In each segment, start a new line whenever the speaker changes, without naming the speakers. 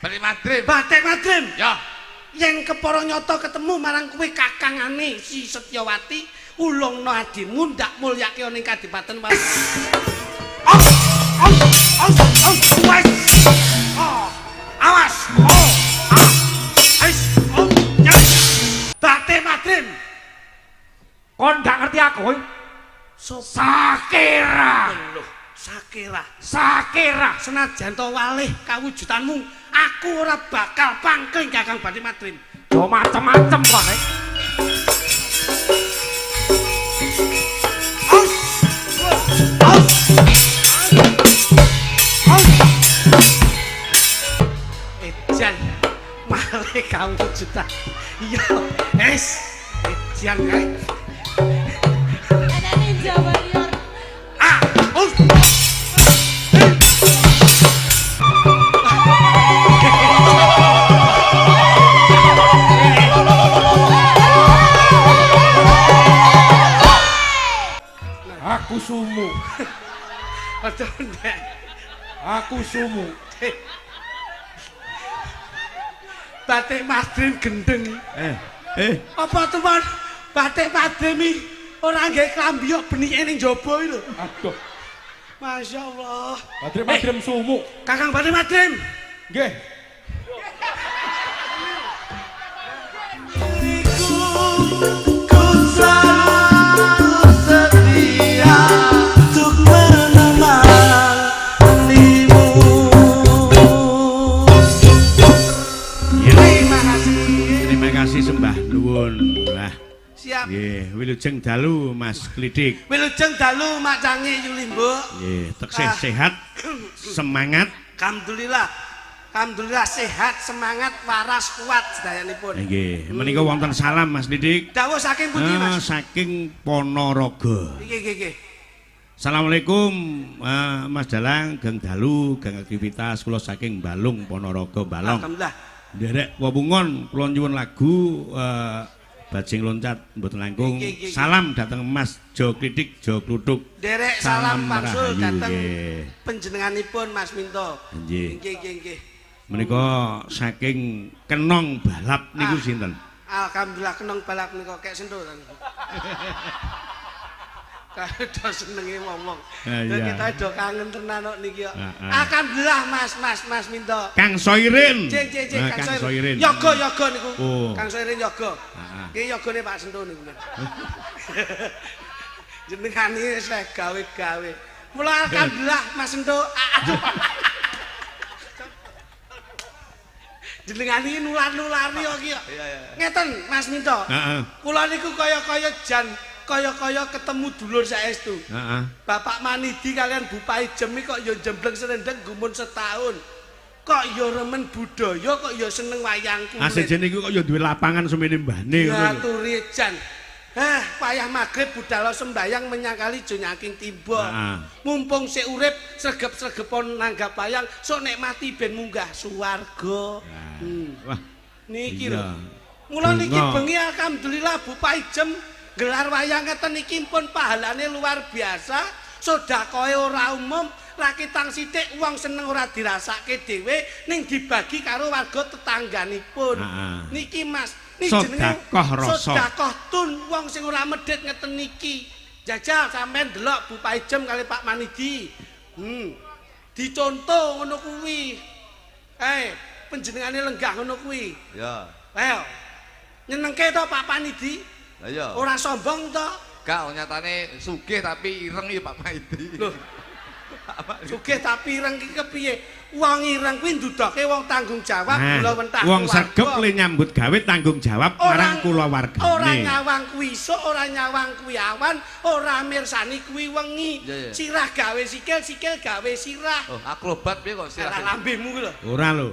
Batik Madrim.
Batik Madrim.
Ya.
Yen kepara nyata ketemu marang kowe kakangane si Setyawati, ulungno adimu ndak mulyake ning kadipaten. Awas. Batik Madrim.
Kon gak ngerti aku? Sakira.
Loh, Sakira.
Sakira.
Senajan to walih kawujudanmu, aku ora bakal pangkling Kakang Batik Madrim.
Do macem-macem kok.
Ejan malih kawujudan. Iya, es. Ejan kae.
Ana Ninja Warrior.
Ah,
Aku sumu.
Aduh, ndek.
Aku sumu.
Batik Madrim gendeng. Apa tuan? Batik Madrim iki ora nggae klambi kok benike ning jaba iki lho.
Aduh.
Masya Allah.
Batik Madrim sumu.
Kakang Batik Madrim.
Nggih.
Sembah nuwun. Wah.
Siap.
Nggih, wilujeng dalu Mas Klidik.
Wilujeng dalu Mak Cangi Yulimbuk.
Nggih, teksih sehat, semangat.
Alhamdulillah. Alhamdulillah sehat, semangat, waras, kuat sedayanipun.
Nggih, menika wonten salam Mas Klidik.
Dawuh saking pundi Mas?
Saking Ponorogo.
Nggih, nggih, nggih.
Assalamualaikum Mas Dalang, geng dalu, geng aktivitas kula saking Balung Ponorogo Balong.
Alhamdulillah.
Nderek wewungon kula nyuwun lagu Bajing Loncat mboten langkung. Salam dhateng Mas Jo Klidik Jo Kluthuk.
Nderek salam pangsul dhateng panjenenganipun Mas Minto.
Nggih.
Nggih, nggih, nggih.
Menika saking Kenong Balap niku sinten?
Alhamdulillah Kenong Balap niku kek sentuh. Kae do senenge wong-wong. Kita do kangen tenan kok niki kok. Alhamdulillah Mas, Mas, Mas Minto.
Kang Soirin.
Kang Soirin. Yoga, yoga niku. Kang Soirin yoga. Nggih yogane Pak Sentuh niku. Jenengan iki wis gawe-gawe. Mula alhamdulillah Mas Sentuh. Aduh. Jenengan iki nular-nulari kok iki. Ngeten Mas Minto.
Heeh.
Kula niku kaya-kaya jan kaya-kaya ketemu dulur saestu.
Heeh.
Bapak Manidi kalian Bupai Jem kok ya jembleng serendeng gumun setahun. Kok ya remen budaya, kok ya seneng wayang kulit.
Asejene iku kok ya duwe lapangan semene mbahne ngono lho.
Aturi jan. Hah, payah magrib budal sembayang menyangkali jonyaking timba. Mumpung sik urip sregep-sregepon nanggap wayang, sok nek mati ben munggah suwarga.
Wah.
Niki lho. Mula niki bengi alhamdulillah Bupai Jem gelar wayang ngeten iki pun pahalane luar biasa, sedekahe ora umum, rakitang sithik wong seneng ora dirasake dhewe ning dibagi karo warga tetangganipun. Niki Mas, niki jenenge sedekah tun wong sing ora medhit ngeten niki. Jajal sampean delok Bupai Jem kali Pak Manidi. Dicontoh ngono kuwi. Panjenengane lenggah ngono kuwi.
Ya.
Ayo. Nyenengke to Pak Manidi?
Lah iya.
Ora sombong to?
Gak, nyatane sugih tapi ireng ya Pak Maidi.
Loh. Sugih tapi ireng iki kepiye? Wong ireng kuwi ndudoke wong tanggung jawab kula wentah.
Wong sregep le nyambut gawe tanggung jawab marang kulawargane.
Ora nyawang kuwi isuk, ora nyawang kuwi awan, ora mirsani kuwi wengi. Sirah gawe sikil, sikil gawe sirah.
Oh, akrobat piye kok sirah?
Lambemu kuwi lho.
Ora lho.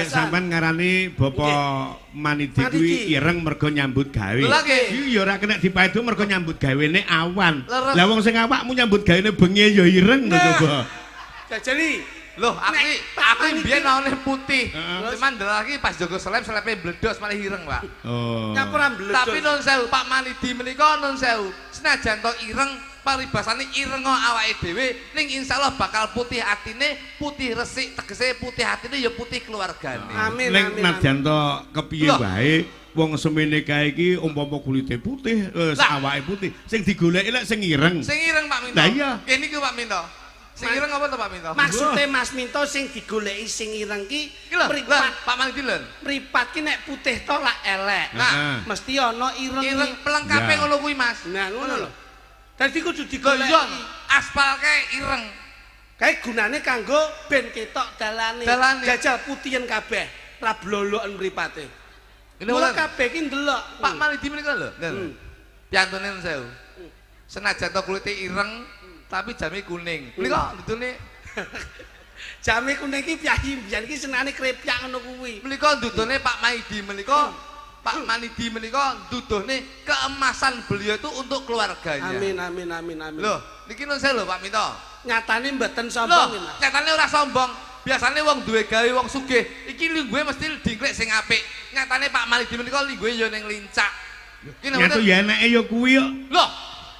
Sampean ngarani Bapak Manidi kuwi ireng mergo nyambut gawe. Iki ya ora kena dipaedu mergo nyambut gawene awan. Lah wong sing awakmu nyambut gawene bengi ya ireng to coba.
Jajali.
Loh, aku mbiyen maune putih. Cuman ndelok iki pas jaga seleb selepe bledos malah ireng, Pak.
Oh.
Nyapura bledos.
Tapi nun sewu Pak Manidi menika nun sewu. Senajan to ireng Paribasane ireng awake dhewe ning insyaallah bakal putih atine, putih resik, tegese putih atine ya putih keluargane.
Amin.
Ning nadyan to kepiye wae wong semene kae iki umpama kulite putih, awake putih, sing digoleki lek sing ireng.
Sing ireng Pak Minto.
Lah iya.
Kene iki Pak Minto. Sing ireng apa to Pak Minto?
Maksude Mas Minto sing digoleki sing ireng ki mripat.
Pak Manidi lho.
Mripat ki nek putih to lak elek.
Nah,
mesti ana ireng.
Ireng pelengkape ngono kuwi Mas.
Nah, ngono lho. Dadi kudu digoleki.
Aspal kae ireng.
Kae gunane kanggo ben ketok dalane. Jajal putihen kabeh, ra bloloken mripate. Mula kabeh ki ndelok.
Pak Manidi menika lho. Piyantune sewu. Senajan to kulite ireng tapi jame kuning. Menika ndutune
jame kuning iki piyayi mbiyen iki senane krepyak ngono kuwi.
Menika ndutune Pak Manidi menika. Pak Manidi menika nduduhne keemasan beliau itu untuk keluarganya.
Amin amin amin amin.
Loh, niki nun sewu lho Pak Minto.
Nyatane mboten sombong iki, Mas.
Nyatane ora sombong. Biasane wong duwe gawe wong sugih, iki lungguhe mesti dingklik sing apik. Nyatane Pak Manidi menika lungguhe ya ning lincak. Iki
nyatu ya enake ya kuwi kok.
Loh,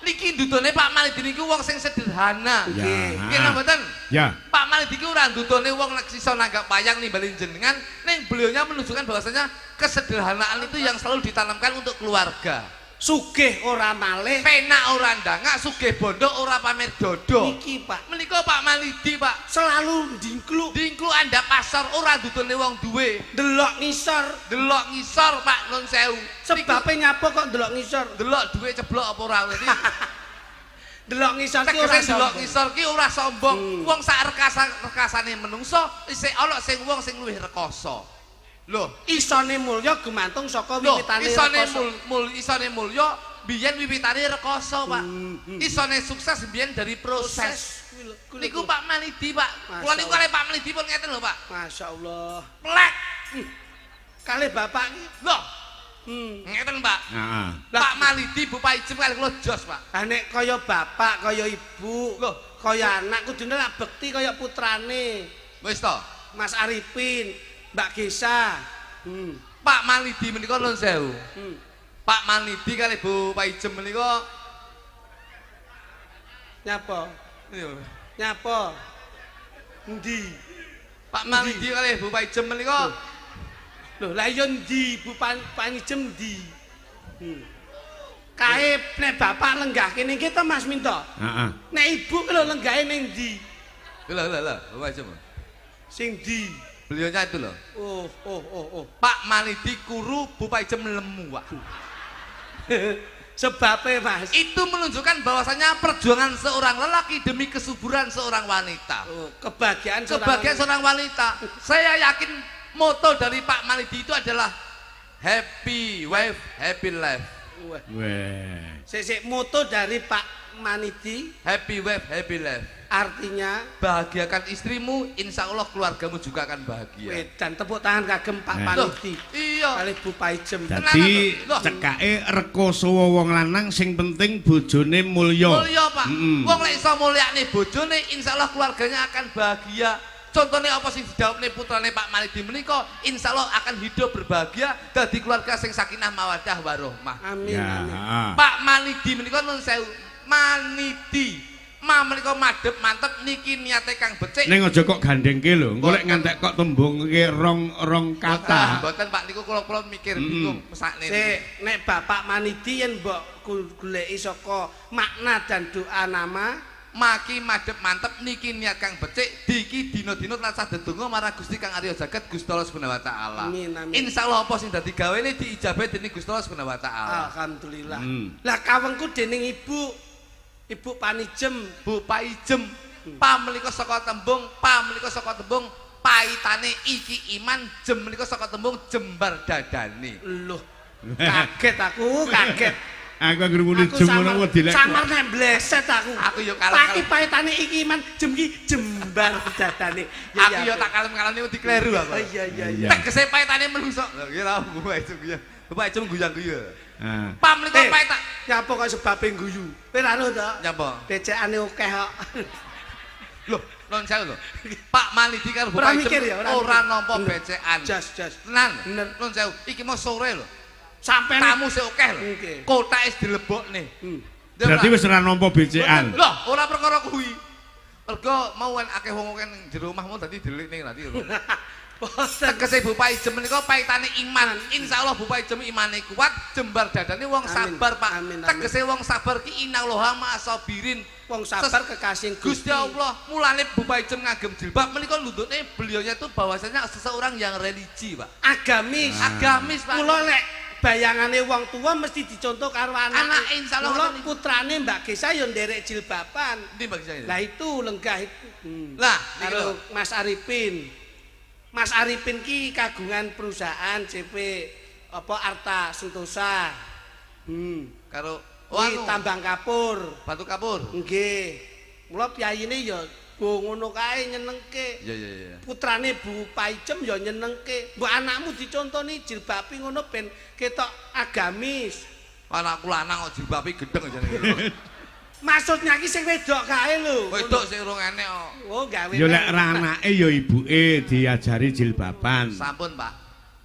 niki ndudone Pak Manidi niku wong sing sederhana.
Nggih.
Nggih mboten?
Ya.
Pak Manidi ki ora ndudone wong nek iso nanggap wayang nimbali jenengan, ning beliaunya menunjukkan bahwasanya kesederhanaan itu yang selalu ditanamkan untuk keluarga.
Sugih ora malih,
penak ora ndangak, sugih bondo ora pamer dodo.
Niki Pak.
Menika Pak Manidi Pak
selalu ndingkluk.
Ndingkluk andhap pasar ora ndudone wong duwe.
Delok ngisor,
delok ngisor Pak nun sewu.
Sebabe nyapa kok delok ngisor?
Delok duwe ceblok apa ora ngerti.
Delok ngisor ki ora
delok ngisor ki ora sombong. Wong sak rekasane menungso isih ana sing wong sing luwih rekoso. Loh,
isone mulya gumantung saka wiwitane
rekoso. Isone mulya biyen wiwitane rekoso, Pak. Isone sukses biyen dari proses. Niku Pak Manidi, Pak. Kula niku kalih Pak Manidi pun ngeten lho, Pak.
Masyaallah.
Plek.
Kalih bapak iki.
Loh. Ngeten, Pak.
Heeh.
Pak Manidi Bu Paijem kalih kula jos, Pak.
Lah nek kaya bapak, kaya ibu,
loh,
kaya anak kudune lak bekti kaya putrane.
Wis to.
Mas Arifin, Mbak Gesa.
Pak Manidi menika nuwun sewu. Pak Manidi kalih Bu Paijem menika
nyapa? Nyapa? Endi?
Pak Manidi kalih Bu Paijem menika.
Lho, lah iya endi Bu Paijem endi? Kae nek bapak lenggah kene iki to Mas Minto?
Heeh.
Nek ibu ki lho lenggahe ning endi?
Lho lho lho, Bu Paijem.
Sing ndi?
Beliaunya itu loh.
Oh, oh, oh, oh.
Pak Manidi kuru, Bu Paijem lemu, Pak.
Sebabnya, Mas.
Itu menunjukkan bahwasanya perjuangan seorang lelaki demi kesuburan seorang wanita.
Oh, kebahagiaan seorang
wanita. Saya yakin moto dari Pak Manidi itu adalah happy wife, happy life.
Weh. Sik moto dari Pak Manidi
happy wife, happy life.
Artinya
bahagiakan istrimu, insya Allah keluargamu juga akan bahagia.
Dan tepuk tangan kagem Pak Manidi.
Iya.
Kalih Bu Paijem.
Dadi cekake rekoso wong lanang sing penting bojone mulya.
Mulya, Pak. Wong lek iso mulyakne bojone, insya Allah keluarganya akan bahagia. Contohnya apa sing didhawuhne putrane Pak Manidi menika, insya Allah akan hidup berbahagia dadi keluarga sing sakinah mawaddah warohmah.
Amin, amin.
Pak Manidi menika nuwun sewu, Manidi. Ma menika madhep mantep niki niate kang becik.
Ning aja kok gandengke lho, engko lek ngantek kok tembungke rong kata.
Mboten Pak niku kula-kula mikir bingung mesakne.
Sik, nek Bapak Manidi yen mbok goleki saka makna dan doa nama
maki madhep mantep niki niat kang becik diki dina-dina tansah dedonga marang Gusti Kang Arya Jagat Gusti Allah Subhanahu wa taala.
Amin amin.
Insyaallah apa sing dadi gawene diijabahi dening Gusti Allah Subhanahu wa taala.
Alhamdulillah. Lah kawengku dening Ibu Ibu Panijem,
Bu Paijem, pamlika saka tembung, pamlika saka tembung paitane iki iman, jem menika saka tembung jembar dadane.
Loh, kaget aku, kaget.
Aku anggere muni jem ngono wedi lek.
Samar nek bleset aku.
Aku yo kalem.
Paki paitane iki iman, jem iki jembar dadane.
Aku yo tak kalem-kalem wedi kleru aku.
Iya iya iya.
Tegese paitane menungso. Lho iki lha Bu Paijem ya. Bu Paijem guyang-guyu.
Pamlika
paita.
Nyapa kok sebabe guyu? Kowe ra ro to?
Nyapa?
Becekane akeh kok.
Loh, non sewu lho. Pak Manidi karo Bu Paijem ora nampa becekan.
Jos jos.
Tenan. Non sewu, iki mau sore lho.
Sampai
tamu sik akeh lho. Kotake wis dilebokne.
Berarti wis ora nampa becekan.
Loh, ora perkara kuwi. Mergo mau kan akeh wong akeh ning jero omahmu dadi delikne nanti. Tegese Bu Paijem menika paitane iman. Insyaallah Bu Paijem imane kuat, jembar dadane wong sabar, Pak. Tegese wong sabar ki innallaha ma'asabirin.
Wong sabar kekasih
Gusti Allah. Mulane Bu Paijem ngagem jilbab menika nundukne beliaunya itu bahwasanya seseorang yang religi, Pak.
Agamis.
Agamis, Pak.
Mula lek bayangane wong tua mesti dicontoh karo anak.
Anak insyaallah.
Mula putrane Mbak Gesa ya nderek jilbaban.
Endi Mbak Gesa?
Lah itu lenggah itu.
Lah
karo Mas Arifin. Mas Arifin ki kagungan perusahaan CP apa Arta Sentosa.
Karo
anu, tambang kapur,
batu kapur.
Nggih. Mula piyayine ya go ngono kae nyenengke.
Iya iya iya.
Putrane Bu Paijem ya nyenengke. Mbok anakmu dicontoni jilbabi ngono ben ketok agamis.
Anakku lanang kok jilbabi gedeng jane.
Maksudnya ki sing wedok kae lho.
Wedok sing urung enek kok.
Oh, gawe.
Ya lek ra anake ya ibuke diajari jilbaban.
Sampun, Pak.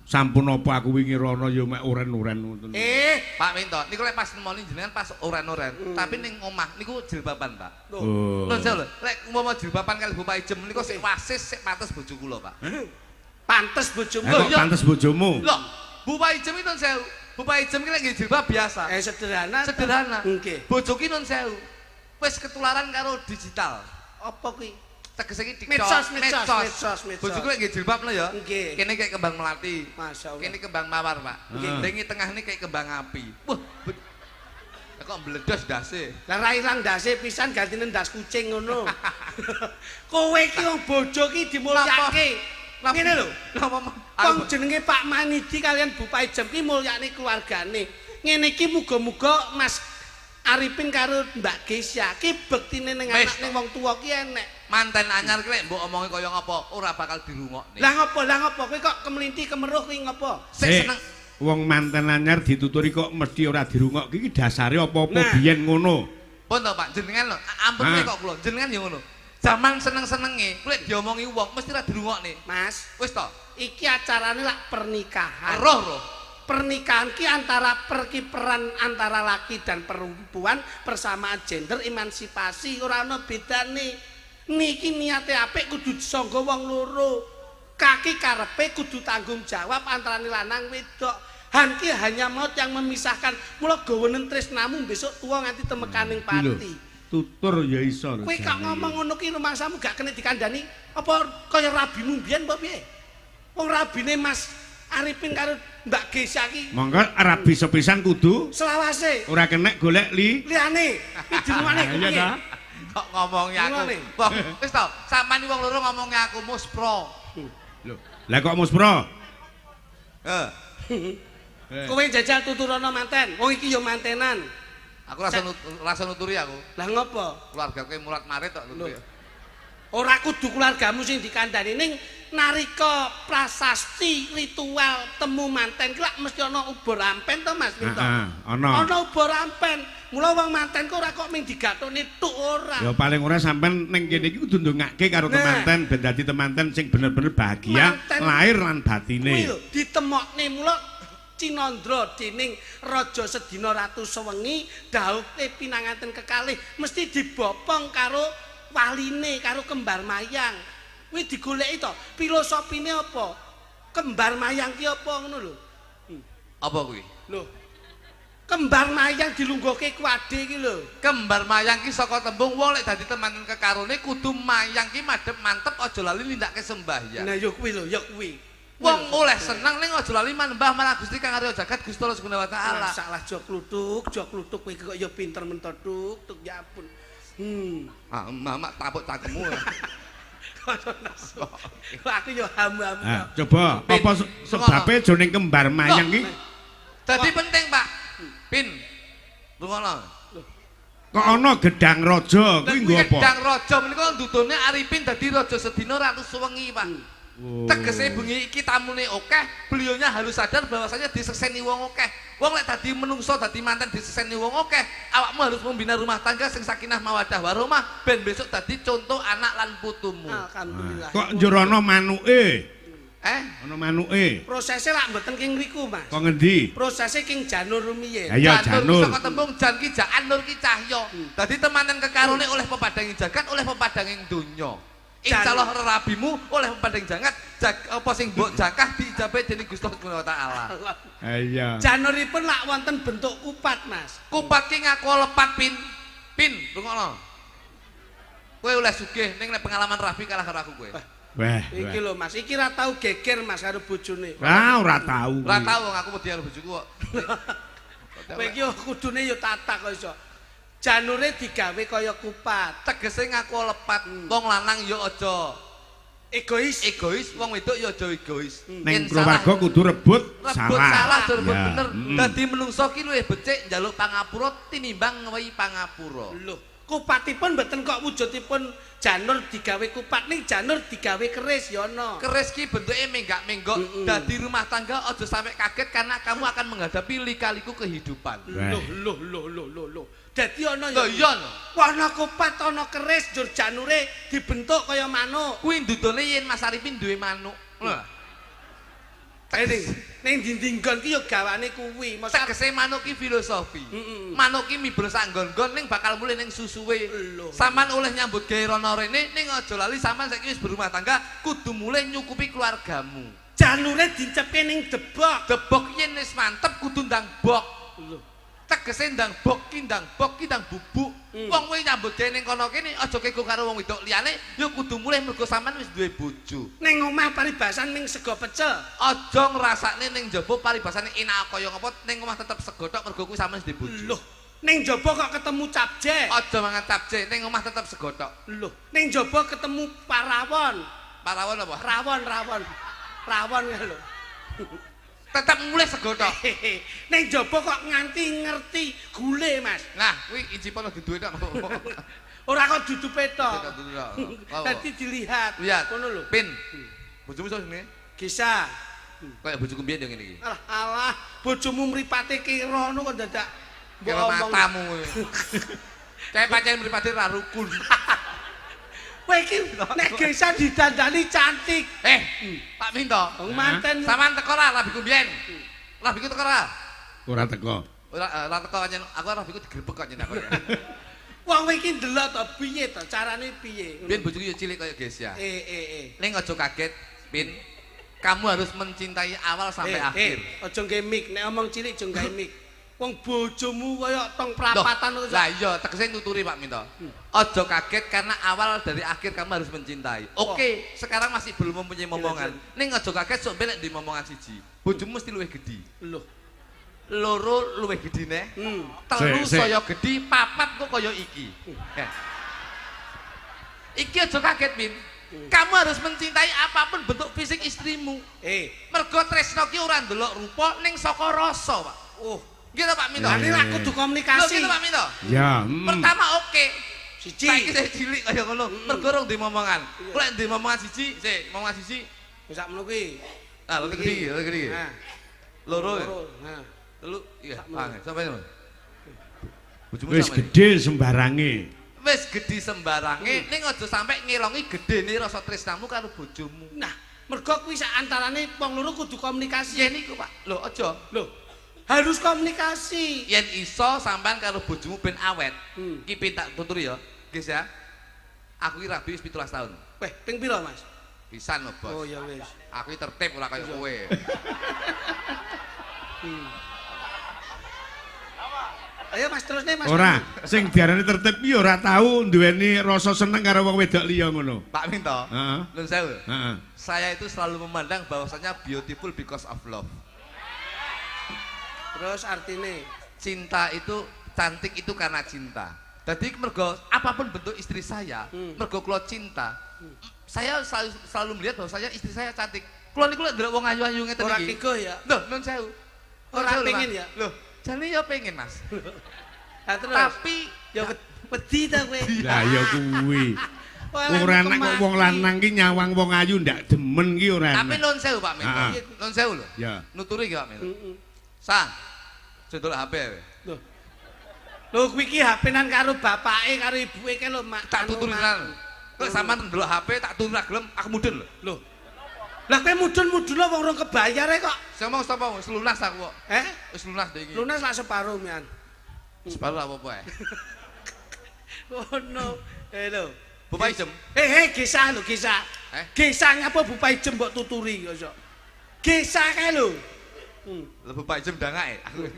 Sampun apa aku wingi rono ya mek uren-uren ngoten.
Pak Minto, niku lek pas nemoni jenengan pas uren-uren, tapi ning omah niku jilbaban, Pak.
Oh.
Lho, lho, lek umpama jilbaban kali Bu Paijem niku sik wasis sik pantes bojo kula, Pak.
Pantes bojomu.
Kok pantes bojomu?
Lho, Bu Paijem itu sewu. Bu Paijem ki lek nggih jilbab biasa.
Sederhana.
Sederhana.
Nggih.
Bojo ki nun sewu. Wis ketularan karo digital.
Apa kuwi?
Tegese iki TikTok,
medsos.
Bojoku lek nggih jilbab lho ya.
Nggih.
Kene kayak kembang melati.
Masyaallah.
Kene kembang mawar, Pak.
Nggih.
Ning tengah ini kayak kembang api. Wah, kok mbledos ndase.
Lah ra ilang ndase pisan gantine ndas kucing ngono. Kowe iki wong bojo ki dimulyake. Ngene lho. Wong jenenge Pak Manidi kalian Bu Paijem ki mulyakne keluargane. Ngene iki muga-muga Mas Arifin karo Mbak Gesya ki bektine ning anak ning wong tuwa ki enek.
Manten anyar ki lek mbok omongi kaya ngapa ora bakal dirungokne.
Lah ngopo? Lah ngopo kowe kok kemlinti kemeruh kuwi ngopo?
Sing seneng
wong manten anyar dituturi kok mesti ora dirungokke iki dasare apa-apa biyen ngono.
Pun to Pak, jenengan lho, ampun kok kula, jenengan ya ngono. Zaman seneng-senenge lek diomongi wong mesti ora dirungokne.
Mas,
wis to.
Iki acarane lak pernikahan.
Roh.
Pernikahan ki antara peran antara laki dan perempuan, persamaan gender, emansipasi, ora ana bedane. Niki niate apik kudu disangga wong loro. Kaki karepe kudu tanggung jawab antarane lanang wedok. Han ki hanya maut yang memisahkan. Mula gawenen tresnamu besok tuwa nganti temekaning pati.
Tutur ya iso.
Kowe kok ngomong ngono ki rumangsamu gak kena dikandani apa kaya rabimu mbiyen apa piye? Wong rabine Mas Arifin karo Mbak Gesa ki.
Monggo rabi sepisan kudu
selawase.
Ora kenek golek
liyane. Iki dirungokne
piye ta?
Kok ngomongi aku. Wong wis to, sampean wong loro ngomongi aku muspro.
Lho, lah kok muspro?
Heeh.
Kowe jajal tuturana manten. Wong iki ya mantenan.
Aku rasa nuturi aku.
Lah ngopo?
Keluarga kowe murat marit tok nuturi.
Ora kudu keluargamu sing dikandani ning narika prasasti ritual temu manten ki lak mesti ana ubur ampen to Mas Minto.
Heeh, ana.
Ana ubur ampen. Mula wong manten kok ora kok ming digathukne tuk ora.
Ya paling ora sampean ning kene iki kudu ndongake karo temanten ben dadi temanten sing bener-bener bahagia lahir lan batine.
Kuwi lho ditemokne mula Cinandra dening Raja Sedina Ratu Sewengi dhaupe pinanganten kekalih mesti dibopong karo waline karo kembar mayang. Kuwi digoleki to, filosofine apa? Kembar mayang ki apa ngono lho.
Apa kuwi?
Lho. Kembar mayang dilungguhke kuwade iki lho.
Kembar mayang ki saka tembung wong lek dadi teman kekarone kudu mayang ki madhep mantep aja lali nindakake sembahyang.
Nah ya kuwi lho, ya kuwi.
Wong oleh seneng ning aja lali manembah marang Gusti Kang Arya Jagat Gusti Allah Subhanahu wa taala.
Masalah jok kluthuk kowe kok ya pinter mentok tuk ya ampun.
Ah, mamak tapuk cangkemmu.
Aku yo hamu-hamu.
Coba apa sebabe jroning kembar mayang ki?
Dadi penting, Pak. Pin. Rungono.
Kok ana gedang raja kuwi nggo apa?
Gedang raja menika ndudune Arifin dadi raja sedina Ratu Suwengi, Pak. Tegese bengi iki tamune akeh, beliaunya harus sadar bahwasanya disekseni wong akeh. Wong lek dadi menungso dadi manten disekseni wong akeh, awakmu harus membina rumah tangga sing sakinah mawaddah warahmah ben besok dadi contoh anak lan putumu.
Alhamdulillah.
Kok njur ana manuke? Ana manuke.
Prosese lak mboten king ngriku, Mas.
Kok ngendi?
Prosese king janur rumiyin.
Ayo janur.
Saka tembung jan ki jaan nur ki cahya. Dadi temanen kekarone oleh pepadanging jagat, oleh pepadanging donya. Insyaallah rerabimu oleh pepadanging jagat, apa sing mbok jakah diijabahi dening Gusti Allah Subhanahu wa taala.
Iya.
Januripun lak wonten bentuk kupat, Mas.
Kupat ki ngaku lepat pin. Pin, rungokno. Kowe oleh sugih ning nek pengalaman rabi kalah karo aku kowe.
Wah.
Iki lho Mas, iki ra tau geger Mas karo bojone.
Wah, ora tau.
Ora tau wong aku wedi karo bojoku kok.
Kowe iki kudune ya tatak kok iso. Janure digawe kaya kupat.
Tegese ngaku lepat. Wong lanang ya aja
egois.
Egois, wong wedok ya aja egois.
Ning keluarga kudu rebut salah.
Rebut salah, rebut bener. Dadi menungso ki luwih becik njaluk pangapura tinimbang ngewehi pangapura.
Lho, kupatipun mboten kok wujudipun janur digawe kupat, ning janur digawe keris ya ana.
Keris ki bentuke menggak-menggok. Dadi rumah tangga aja sampai kaget karena kamu akan menghadapi lika-liku kehidupan.
Loh loh loh loh loh loh. Dadi ana ya.
Lho iya lho.
Ana kupat ana keris njur janure dibentuk kaya manuk.
Kuwi ndudone yen Mas Arifin duwe manuk. Lho.
Ning dinding nggon ki ya gawane kuwi.
Tegese manuk ki filosofi. Manuk ki miber sak nggon-nggon ning bakal mulih ning susuwe. Sampeyan oleh nyambut gawe rono rene ning aja lali sampeyan saiki wis berumah tangga kudu mulih nyukupi keluargamu.
Janure dincepke ning debok.
Debok yen wis mantep kudu ndang bok. Lho. Tegese ndang bok ki ndang bok ki ndang bubuk. Wong kowe nyambut gawe ning kono kene aja kego karo wong wedok liyane ya kudu mulih mergo sampean wis duwe bojo.
Ning omah paribasan ning sego pecel.
Aja ngrasakne ning jaba paribasane enak kaya ngapa ning omah tetep sego tok mergo kuwi sampean wis duwe bojo.
Loh, ning jaba kok ketemu capje.
Aja mangan capje, ning omah tetep sego tok.
Loh, ning jaba ketemu parawon.
Parawon apa?
Rawon, rawon. Rawon kae lho.
Tetep mulih sego tok.
Ning jaba kok nganti ngerti gule, Mas.
Nah, kuwi icipono duduhe tok.
Ora kok dudupe tok. Dadi dilihat.
Ngono lho. Pin. Bojomu sapa jenenge?
Gisa.
Kayak bojoku mbiyen yo ngene iki.
Alah, alah, bojomu mripate kira ngono kok dadak mbok omong
matamu kowe. Kayak pancen mripate ra rukun.
Kowe iki nek Gesa didandani cantik.
Pak Minto.
Wong manten.
Sampeyan teko ra rabiku mbiyen? Rabiku teko ra?
Ora teko.
Ora teko pancen aku rabiku digrebek kok nyen aku.
Wong kowe iki ndelok to piye to carane piye?
Biyen bojoku yo cilik kaya Gesa. Ning aja kaget, Pin. Kamu harus mencintai awal sampai akhir.
Aja nggae mic, nek omong cilik aja nggae mic. Wong bojomu kaya tong prapatan kok.
Lah iya, tegese nuturi Pak Minto. Aja kaget karena awal dari akhir kamu harus mencintai. Oke, sekarang masih belum mempunyai momongan. Ning aja kaget sok ben nek di momongan siji. Bojomu mesti luwih gedhi.
Loh.
Loro luwih gedhi neh. Telu saya gedhi, papat kok kaya iki. Iki aja kaget, Min. Kamu harus mencintai apapun bentuk fisik istrimu. Mergo tresno ki ora ndelok rupa ning saka rasa, Pak.
Oh.
Gitu Pak Minto.
Lah ini kudu komunikasi.
Lho gitu Pak Minto.
Ya.
Pertama oke.
Siji.
Saiki saya cilik kaya ngono. Mergo rong duwe momongan. Kok lek duwe momongan siji, sik, momongan siji.
Wis sak ngono kuwi.
Ah, lho gede, lho gede.
Nah.
Loro.
Nah.
Telu, iya. Sampai ngono. Bojomu
wis gedhe sembarange.
Wis gedhe sembarange, ning aja sampe ngelongi gedene rasa tresnamu karo bojomu.
Nah, mergo kuwi sak antarane wong loro kudu komunikasi.
Yen iku, Pak. Lho, aja.
Lho. Harus komunikasi.
Yen iso sampean karo bojomu ben awet. Ki pin tak tuturi ya. Guys ya. Aku ki rabi wis 17 tahun.
Weh, ping pira, Mas?
Pisan lho, Bos.
Oh ya wis.
Aku ki tertib ora kaya kowe.
Ayo Mas terusne Mas.
Ora, sing diarani tertib ki ora tau duweni rasa seneng karo wong wedok liya ngono.
Pak Minto.
Heeh.
Nun sewu.
Heeh.
Saya itu selalu memandang bahwasanya beautiful because of love.
Terus artine
cinta itu cantik itu karena cinta. Jadi mergo apapun bentuk istri saya, mergo kula cinta. Saya selalu melihat bahwa saya istri saya cantik. Kula niku lek ndelok wong ayu-ayu ngeten iki.
Ora kego ya.
Lho, nun sewu.
Ora pengen ya?
Lho, jane ya pengen, Mas.
Lah terus.
Tapi
ya wedi ta kowe.
Lah ya kuwi. Ora enak kok wong lanang ki nyawang wong ayu ndak demen ki ora enak.
Tapi nun sewu Pak Minto. Nun sewu lho.
Ya.
Nuturi ki Pak Minto. Sang. Contoh HP.
Lho. Lho kuwi iki HP-nan karo bapake karo ibuke kae lho, Mak.
Tak tuturi tenan. Kok sampean ndelok HP tak turu ra gelem, aku mudun lho.
Lho. Lah kowe mudun-mudun wong rong kebayare kok.
Sing ngomong sapa? Wis lunas aku kok.
Eh?
Wis lunas ndek iki.
Lunas lak separo mian.
Separo lak apa-apa ae.
Ngono. Lho.
Bapak Ijem.
Gesah lho, gesah. Gesah ngapa Bapak Ijem mbok tuturi kok iso. Gesah kae lho.
Lha Bapak Ijem ndangake aku.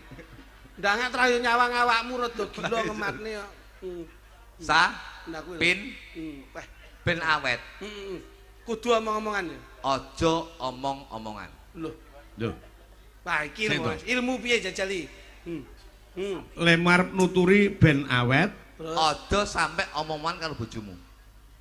Ndangak trayo nyawang awakmu rada gila ngematne kok.
Sa pin ben awet.
Kudu omong-omongan ya.
Aja omong-omongan.
Lho.
Lho.
Wah iki ilmu piye jajali?
Lemar nuturi ben awet.
Aja sampe omong-omongan karo bojomu.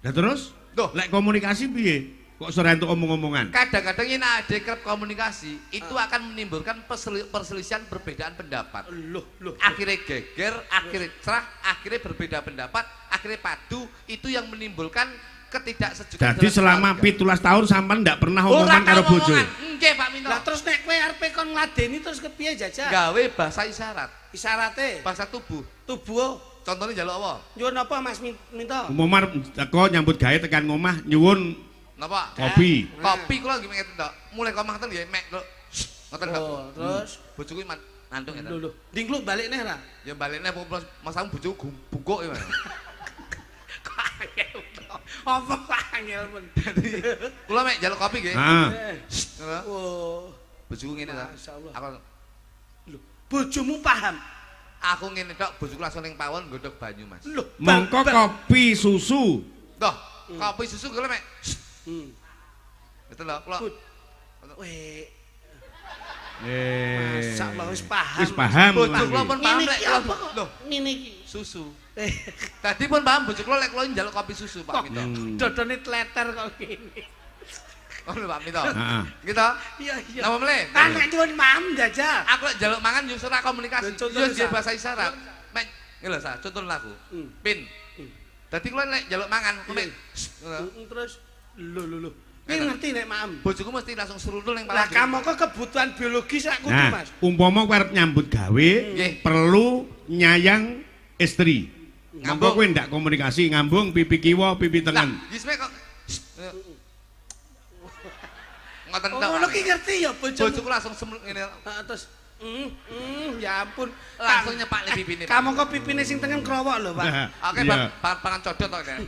Lah terus?
Loh,
lek komunikasi piye? Kok ora entuk omong-omongan?
Kadang-kadang yen ade kerep komunikasi, itu akan menimbulkan perselisihan perbedaan pendapat.
Loh, loh.
Akhirnya geger, akhirnya cerah, akhirnya berbeda pendapat, akhirnya padu, itu yang menimbulkan ketidaksejukan.
Jadi selama 17 tahun sampean ndak pernah omongan karo bojo.
Nggih, Pak Minto.
Lah terus nek kowe arepe kon ngladeni terus kepiye jajal?
Gawe bahasa isyarat.
Isyarate?
Bahasa tubuh.
Tubuh.
Contohnya njaluk apa?
Nyuwun apa Mas Minto?
Umpama teko nyambut gawe tekan ngomah nyuwun
napa?
Kopi.
Kopi kula nggih ngeten tok. Mulai komah ngoten nggih mek ngoten tok.
Oh, terus
bojoku ngantuk ngeten.
Lho lho, dingkluk balik neh ra?
Ya balik neh masamu bojoku bungkuk ya.
Kok angel to. Apa kok angel men.
Kula mek njaluk kopi nggih.
Heeh.
Oh.
Bojoku ngene ta. Aku
lho, bojomu paham.
Aku ngene tok, bojoku langsung ning pawon nggodhog banyu, Mas.
Lho,
mongko kopi susu.
Toh, kopi susu kula mek. Ngeten lho, kula.
Weh. Masak lho wis paham.
Wis paham.
Bojo kula pun paham lek
lho, ngene iki
susu. Tadi pun paham bojo kula lek kula njaluk kopi susu, Pak Minto.
Dodone tleter kok ngene.
Ngono Pak Minto. Heeh. Gitu?
Iya, iya.
Napa mleh?
Kan nek nyuwun mam jajal.
Aku lek njaluk mangan yo ora komunikasi. Yo nggih bahasa isyarat. Mek ngene lho, Sa, contoh aku. Pin. Dadi kula lek njaluk mangan, mek
terus lho lho lho. Kowe ngerti nek maem.
Bojoku mesti langsung seruntul ning pala.
Lah kamangka kebutuhan biologis sak kudu, Mas.
Umpama kowe arep nyambut gawe, perlu nyayang istri. Mongko kowe ndak komunikasi ngambung pipi kiwa, pipi tengen.
Lah, wis kok ngoten tok.
Ngono ki ngerti ya bojoku.
Bojoku langsung ngene.
Heeh, terus ya ampun,
langsung nyepakne pipine.
Kamangka pipine sing tengen krowok lho, Pak.
Oke, pangan codot tok nek.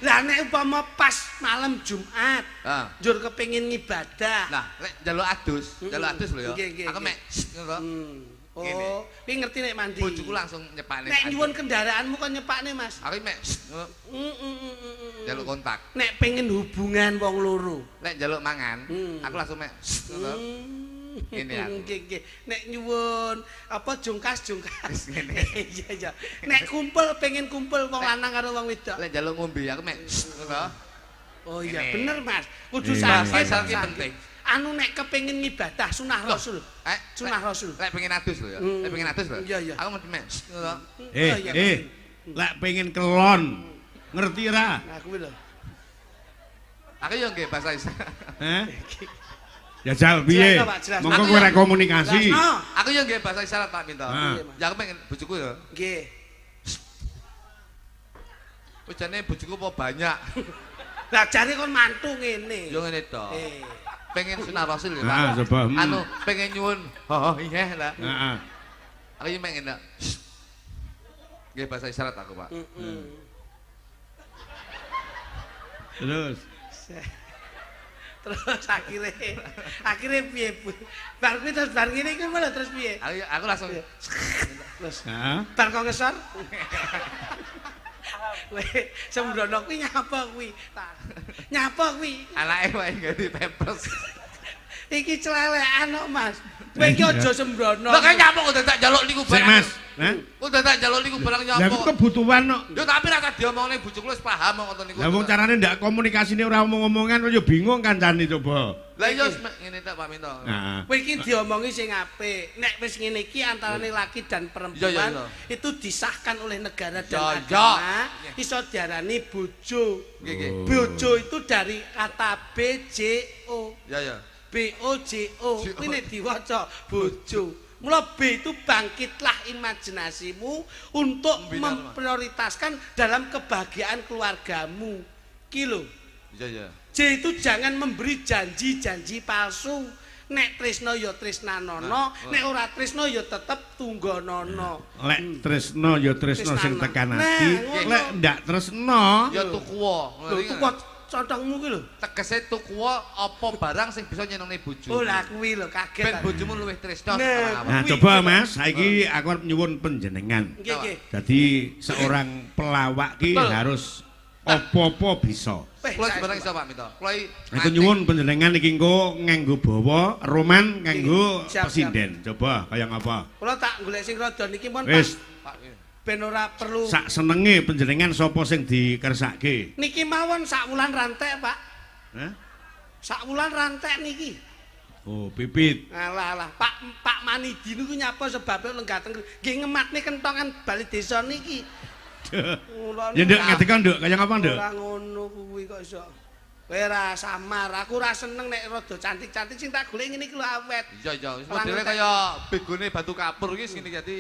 Lah nek umpama pas malam Jumat, njur kepengin ngibadah.
Lah, lek njaluk adus, njaluk adus lho ya. Aku mek ngono.
Oh, kuwi ngerti nek mandi.
Bojoku langsung nyepakne.
Nek nyuwun kendaraanmu kon nyepakne, Mas.
Aku mek njaluk kontak.
Nek pengen hubungan wong loro.
Nek njaluk mangan, aku langsung mek ngono. Ngene aku.
Nggih, nggih. Nek nyuwun apa jungkas-jungkas. Ngene. Iya, iya. Nek kumpul pengen kumpul wong lanang karo wong wedok.
Lek njaluk ngombe aku mek ngono.
Oh iya, bener Mas. Kudu sakit
penting.
Anu nek kepengin ngibadah sunah Rasul. Sunah Rasul.
Lek pengen adus lho ya. Lek pengen adus lho.
Iya, iya.
Aku mesti mek ngono.
Lek pengen kelon. Ngerti ra?
Nah, kuwi lho.
Aku yo nggih bahasa isyarat.
Heh. Jajal piye? Mongko kowe ora komunikasi.
Aku yo nggih bahasa isyarat Pak Minto. Ya aku pengen bojoku ya.
Nggih.
Wis jane bojoku apa banyak.
Lah jare kon mantu ngene.
Yo ngene to. Pengen sunah Rasul ya, Pak.
Heeh, coba.
Anu pengen nyuwun oh iya lah.
Heeh.
Aku iki pengen ndak. Nggih bahasa isyarat aku, Pak.
Terus.
Terus akhirnya piye Bu? Bar kuwi terus bar ngene iki malah terus piye?
Aku langsung
terus. Heeh. Bar kok ngesor. Weh, sembrono kuwi nyapa kuwi? Nyapa kuwi?
Anake wae ganti pampers.
Iki celelekan kok, Mas. Kowe iki aja sembrono.
Lah kaya nyapa kok dadak njaluk niku barang.
Mas, heh?
Kok dadak njaluk niku barang nyapa?
Lah kebutuhan kok.
Yo tapi nek diomongne bojoku wis paham kok ngoten niku.
Lah wong carane ndak komunikasine ora omong-omongan yo bingung kancane coba.
Lah iya ngene tok Pak Minto.
Heeh.
Kowe iki diomongi sing apik. Nek wis ngene iki antarane laki dan perempuan itu disahkan oleh negara dan agama, iso diarani bojo.
Nggih, nggih.
Bojo itu dari kata B J O.
Ya ya.
B O J O. Kuwi nek diwaca bojo. Mula B itu bangkitlah imajinasimu untuk memprioritaskan dalam kebahagiaan keluargamu. Ki lho.
Iya, iya.
J itu jangan memberi janji-janji palsu. Nek tresno ya tresnanono, nek ora tresno ya tetep tunggonono.
Lek tresno ya tresno sing tekan ati, lek ndak tresno
ya tukuwa.
Lho tuku contongmu kuwi lho.
Tegese tukuwa apa barang sing bisa nyenengne bojomu.
Oh lah kuwi lho kaget.
Ben bojomu luwih tresno.
Nah, coba Mas, saiki aku arep nyuwun panjenengan.
Nggih, nggih.
Dadi seorang pelawak ki harus apa-apa bisa.
Kula sebarang iso Pak Minto. Kula
aku nyuwun panjenengan iki engko nganggo bawa roman nganggo pesinden. Coba kaya ngapa?
Kula tak golek sing rada niki pun Pak. Ben ora perlu.
Sak senenge panjenengan sapa sing dikersake?
Niki mawon sak wulan rantek, Pak.
Hah?
Sak wulan rantek niki.
Oh, pipit.
Alah alah, Pak Manidi niku nyapa sebabe lenggah teng nggih ngematne kentongan bali desa niki.
Ya nduk ngadeg nduk kaya ngapa nduk?
Ora ngono kuwi kok iso. Kowe ora samar, aku ora seneng nek rada cantik-cantik sing tak golek ngene iki lho awet.
Iya iya, wis modele kaya begone batu kapur iki ngene iki dadi.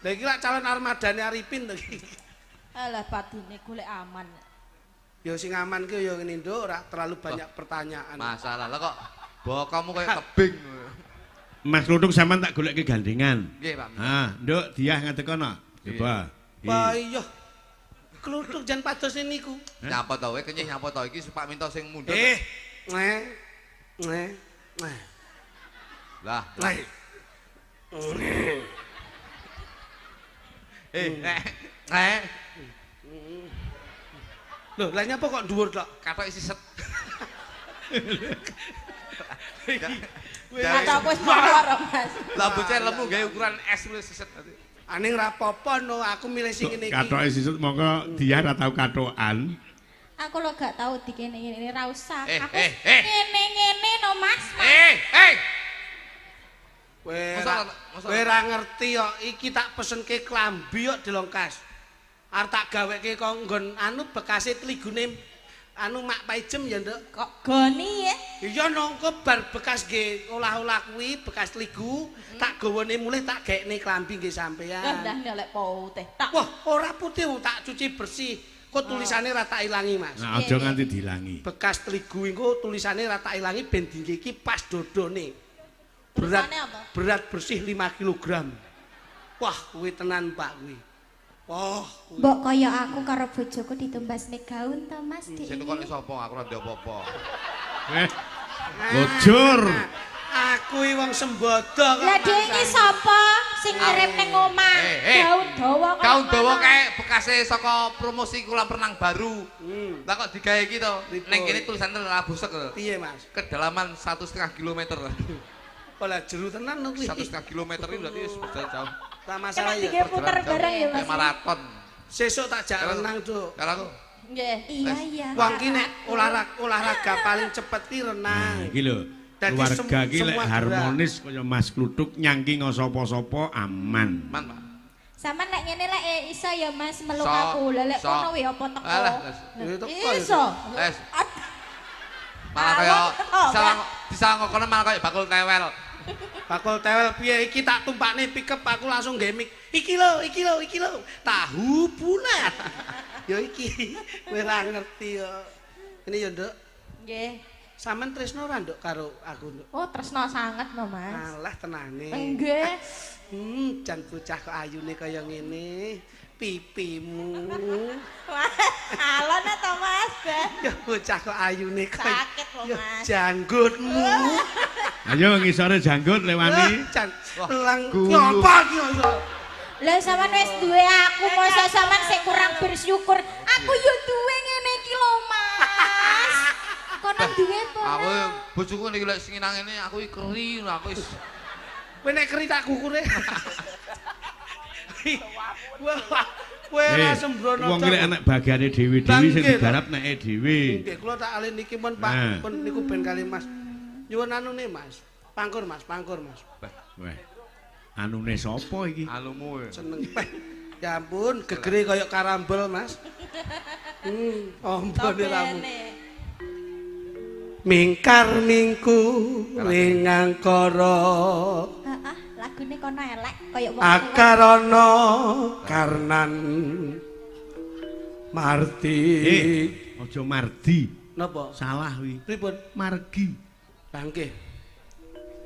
Lah iki lak calon armadane Arifin to iki.
Alah patine golek aman.
Ya sing aman ki ya ngene nduk, ora terlalu banyak pertanyaan.
Masalah lah kok bokomu kaya tebing.
Mas Kluthuk sampean tak golekke gandengan.
Nggih, Pak.
Ha, nduk Diah ngadeg kono. Coba.
Wah iya. Kluthuk jan padose niku.
Nyapa to kowe kenyih nyapa to iki Pak Minto sing mundhut.
Eh. Neh. Neh.
Lah.
Lah.
Eh.
Lho, lah nyapa kok dhuwur tok?
Katok siset.
Katok wis mawar, Mas.
Lah bocah lemu gawe ukuran S wis siset.
Aning ra apa-apa no, aku milih sing ngene iki.
Katoke sisut mongko dia ra tau katokan.
Aku lho gak tau dikene ngene ra usah. Aku ngene-ngene no Mas.
Kowe ra ngerti kok iki tak pesenke klambi kok dilongkas. Arep tak gaweke kok nggon anu bekase tligune anu Mak Paijem ya Nduk.
Kok goni ya?
Iya nongko bar bekas nggih olah-olah kuwi bekas tligu tak gawane mulih tak gaekne klambi nggih sampean.
Lah ndak lek putih.
Wah, ora putih wong tak cuci bersih. Kok tulisane ra tak ilangi, Mas.
Nah, aja nganti diilangi.
Bekas tligu engko tulisane ra tak ilangi ben dingge iki pas dodone. Berat, berat bersih 5 kg. Wah, kuwi tenan Pak kuwi. Wah,
mbok kaya aku karo bojoku ditumbasne gaun to Mas Dik.
Sing tukone sapa? Aku ora ndek apa-apa.
Bojor.
Aku iki wong sembodo kok.
Lah dhek iki sapa sing ngirim ning omah? Gaun dawa kaya.
Gaun dawa kae bekase saka promosi kolam renang baru. Lah kok digawe iki to? Ning kene tulisane ora busek lho.
Piye, Mas?
Kedalaman 1,5 km.
Lah jeru tenan kuwi.
1,5 km iki berarti wis jauh.
Tak masalah ya.
Kena puter bareng ya Mas.
Maraton.
Sesuk tak jak renang, Cuk.
Karo aku.
Nggih.
Iya, iya.
Wong ki nek olahraga paling cepet ki renang.
Nah, iki lho. Keluarga ki lek harmonis kaya Mas Kluthuk nyangking sapa-sapa aman.
Aman, Pak.
Sampeyan lek ngene lek iso ya Mas meluk aku. Lah lek kono wae apa teko. Iso.
Malah kaya disangok kono malah kaya bakul tewel.
Bakul tewel piye iki tak tumpakne pickup aku langsung nggih mik. Iki lho, iki lho, iki lho. Tahu bulat. Ya iki kowe ora ngerti yo. Ini ya, Nduk.
Nggih.
Sampeyan tresno ora, Nduk, karo aku, Nduk?
Oh, tresno sanget no, Mas.
Alah tenane.
Nggih.
Jan bocah kok ayune kaya ngene. Pipimu.
Alon to, Mas.
Ya bocah kok ayune kaya
sakit lho, Mas.
Janggutmu.
Ayo ngisore janggut lewani.
Jan lang ngapa iki iso?
Lah sampean wis duwe aku, mosok sampean sing kurang bersyukur. Aku yo duwe ngene iki lho, Mas. Kono duwe apa ora?
Aku bojoku niki lek sing nang ngene aku iki keri, aku wis.
Kowe nek keri tak kukure. Wah, kowe ora sembrono.
Wong iki lek anak bagiane dhewe-dhewe sing digarap neke dhewe.
Nggih, kula tak alih niki pun Pak, pun niku ben kali Mas. Nyuwun anune Mas. Pangkur Mas, pangkur Mas.
Weh. Anune sapa iki?
Anumu.
Seneng. Ya ampun, gegere kaya karambol Mas. Ombone ramu. Mingkar mingku ring angkara.
Heeh, lagune kono elek kaya wong.
Akarana karnan Mardi.
Aja Mardi.
Napa?
Salah wi.
Pripun?
Margi.
Lah nggih.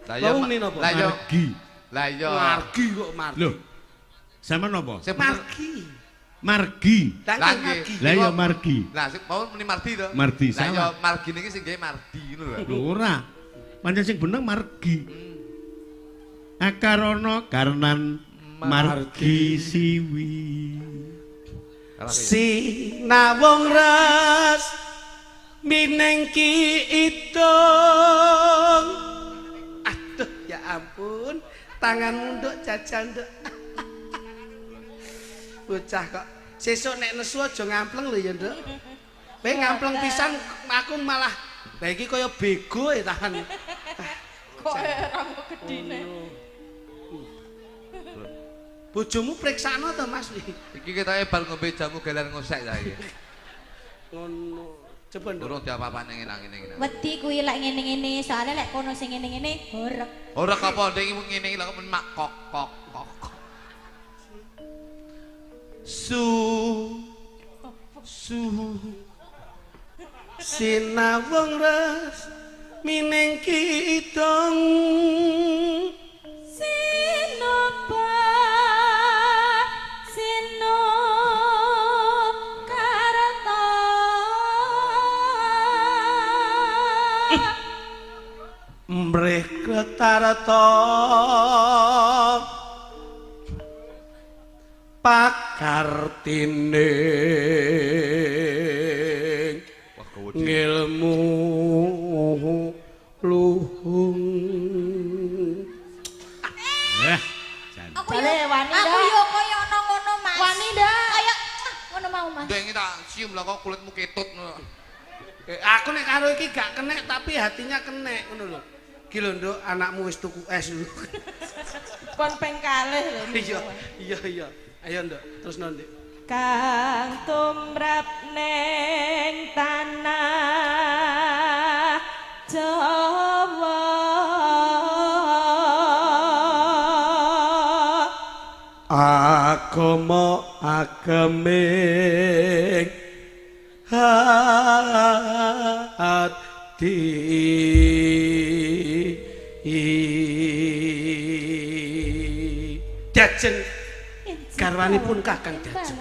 Lah iya.
Lah
iya.
Margi.
Lah iya.
Margi kok margi.
Lho. Sampeyan napa?
Margi.
Margi.
Lah nggih margi.
Lah iya margi.
Lah sing mau muni mardi to.
Mardi
Lah iya
salah.
margi niki sing gawe mardi ngono lho.
Lho ora. Pancen sing bener margi. Akarana karnan margi siwi.
Sinawung res minengki idung. Aduh ya ampun, tanganmu nduk jajan nduk. Bocah kok sesuk nek nesu aja ngampleng lho ya nduk. Kowe ngampleng pisan aku malah lha iki kaya bego ya tangan.
Kok rambut gedine.
Bojomu priksano to Mas iki.
Iki ketoke bar ngombe jamu gelar ngosek ta iki.
Ngono. Coba nduk.
Durung diapa-apane ngene-ngene.
Wedi kuwi lek ngene-ngene, soalnya lek kono sing ngene-ngene horek.
Horek apa ndek ngene iki lho kok mak kok kok kok. Su su
Sinawung res minengki idung.
Sinoba sino karta
mrih kretarta pakartine ngilmu luhung.
Aku yo kaya ana ngono Mas.
Wani ndak?
Kaya ngono mau Mas.
Ndek iki tak cium lah kok kulitmu ketut ngono.
Aku nek karo iki gak kenek tapi hatinya kenek ngono lho. Iki lho nduk anakmu wis tuku es lho.
Kon ping kalih lho.
Iya, iya iya. Ayo nduk, terus nduk.
Kang tumrap neng tanah Jawa
agama ageming hati. Diajeng garwanipun Kakang Diajeng.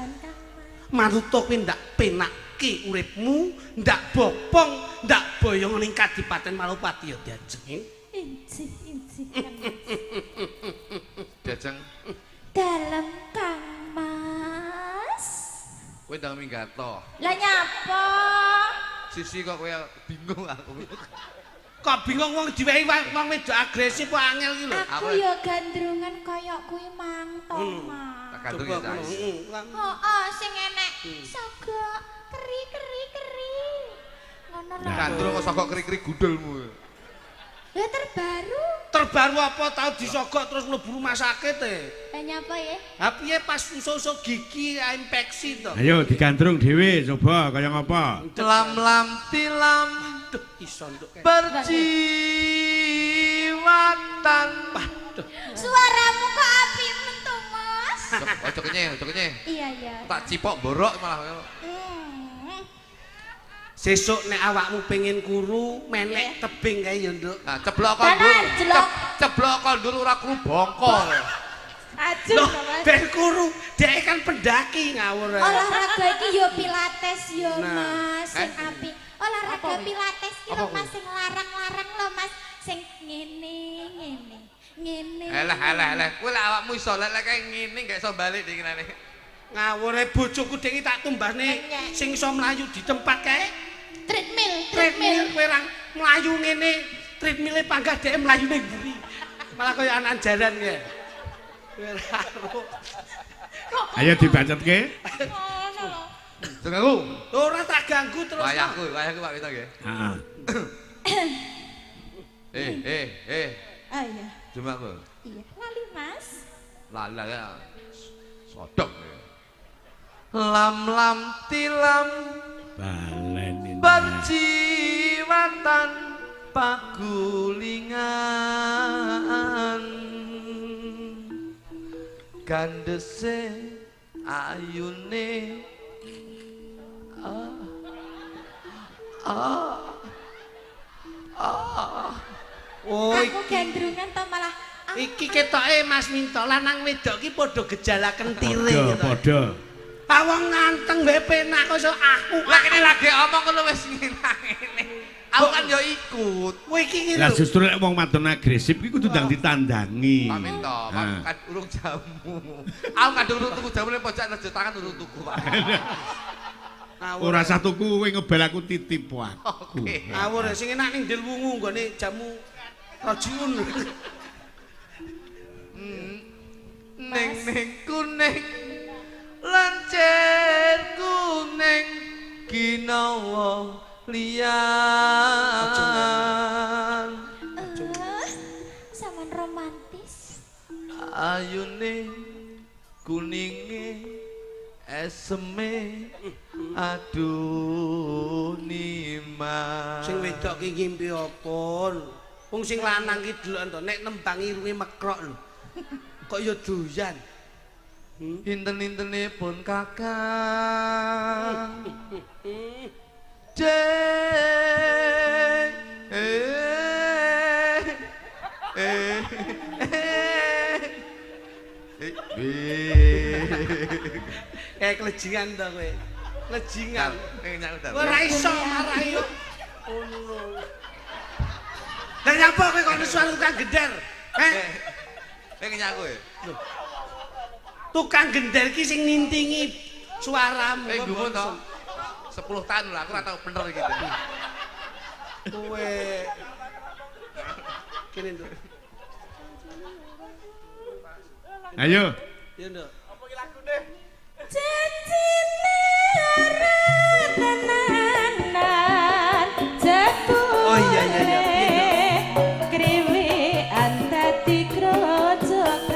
Maruta kuwi ndak penakke uripmu, ndak bopong, ndak boyong ning Kadipaten Malopati ya Diajeng.
Injih, injih.
Diajeng.
Dalem Kang Mas.
Kowe ndang minggat to.
Lah nyapa?
Sisi kok kowe bingung aku.
Kok bingung wong diwehi wong wedok agresif kok angel iki lho.
Aku ya gandrungan kaya kuwi mang to, Mas.
Tak gandrung ya, Cak.
Heeh, sing enek sogok keri-keri keri. Ngono lho.
Gandrung kok sogok keri-keri gudulmu.
Lah terbaru.
Terbaru apa tau disogok terus mlebu rumah sakit e.
Lah nyapa ya?
Ha piye pas usuk-usuk gigi infeksi to.
Ayo digandrung dhewe coba kaya ngapa.
Lam-lam tilam
Duh iso nduk.
Perjiwatan.
Waduh.
Suaramu kok apik mentu, Mas.
Ojo kenyeh, ojo kenyeh.
Iya, iya.
Tak cipok borok malah.
Sesuk nek awakmu pengen kuru, menek tebing kae ya, Nduk.
Nah, ceblok kondur. Ceblok kondur ora kuru bongko.
Ajur
lho, ben kuru, dhek kan pendaki ngawur.
Olahraga iki ya pilates ya, Mas, sing apik. Olahraga pilates iki lho Mas sing larang-larang lho Mas, sing ngene ngene. Ngene.
Elah elah elah, kowe lek awakmu iso lek kae ngene gak iso balik dikinane.
Ngawure bojoku dhek tak tumbasne sing iso mlayu di tempat kae.
Treadmill,
treadmill kowe ra mlayu ngene, treadmille panggah dhek mlayu ning mburi. Malah kaya anak jaran ya. Kowe ra.
Ayo dibacetke.
Ngono lho.
Sing aku.
Ora tak ganggu terus.
Wayahku, wayahku Pak Wito nggih.
Heeh.
Eh.
Ah iya.
Cuma aku.
Iya, lali Mas.
Lali ya. Sodok. Lam lam tilam
balen
perjiwatan pagulingan gandese ayune Ah.
Oh,
aku gandrungan to malah.
Iki ketoke Mas Minto lanang wedok iki padha gejala kentire.
Padha.
Ah wong nganteng wae penak kok iso aku.
Lah kene lagi omong ngono wis ngene. Aku kan yo ikut.
Kowe iki
lho. Lah justru nek wong wadon agresif iki kudu ndang ditandangi.
Pak Minto, kan urung jamu. Aku kadung urung tuku jamu ning pojok rejo tangan urung tuku, Pak.
Ora usah tuku kowe ngebel aku titip aku.
Ngawur sing enak ning Ndil Wungu nggone jamu Rojiun.
Ning ning kuning lancir kuning ginawa liyan.
Saman romantis.
Ayune kuninge eseme aduh nima.
Sing wedok ki ngimpi apa? Wong sing lanang ki deloken to nek nembang irunge mekrok lho. Kok ya doyan.
Inten-intene pun kakang.
Kayak kelejingan to kowe. Lejingan. Ora iso marahi yo. Ngono. Lah nyapa kowe kok nesu tukang gender? Heh.
Kowe ngenyak kowe.
Tukang gender ki sing nintingi suaramu.
Kowe gumun to. 10 tahun lho aku ora tau bener iki.
Kowe kene nduk.
Ayo.
Iya nduk.
Apa iki lagune?
Janjine ora tenanan jebule.
Oh iya iya iya.
Kriwean dadi grojokan.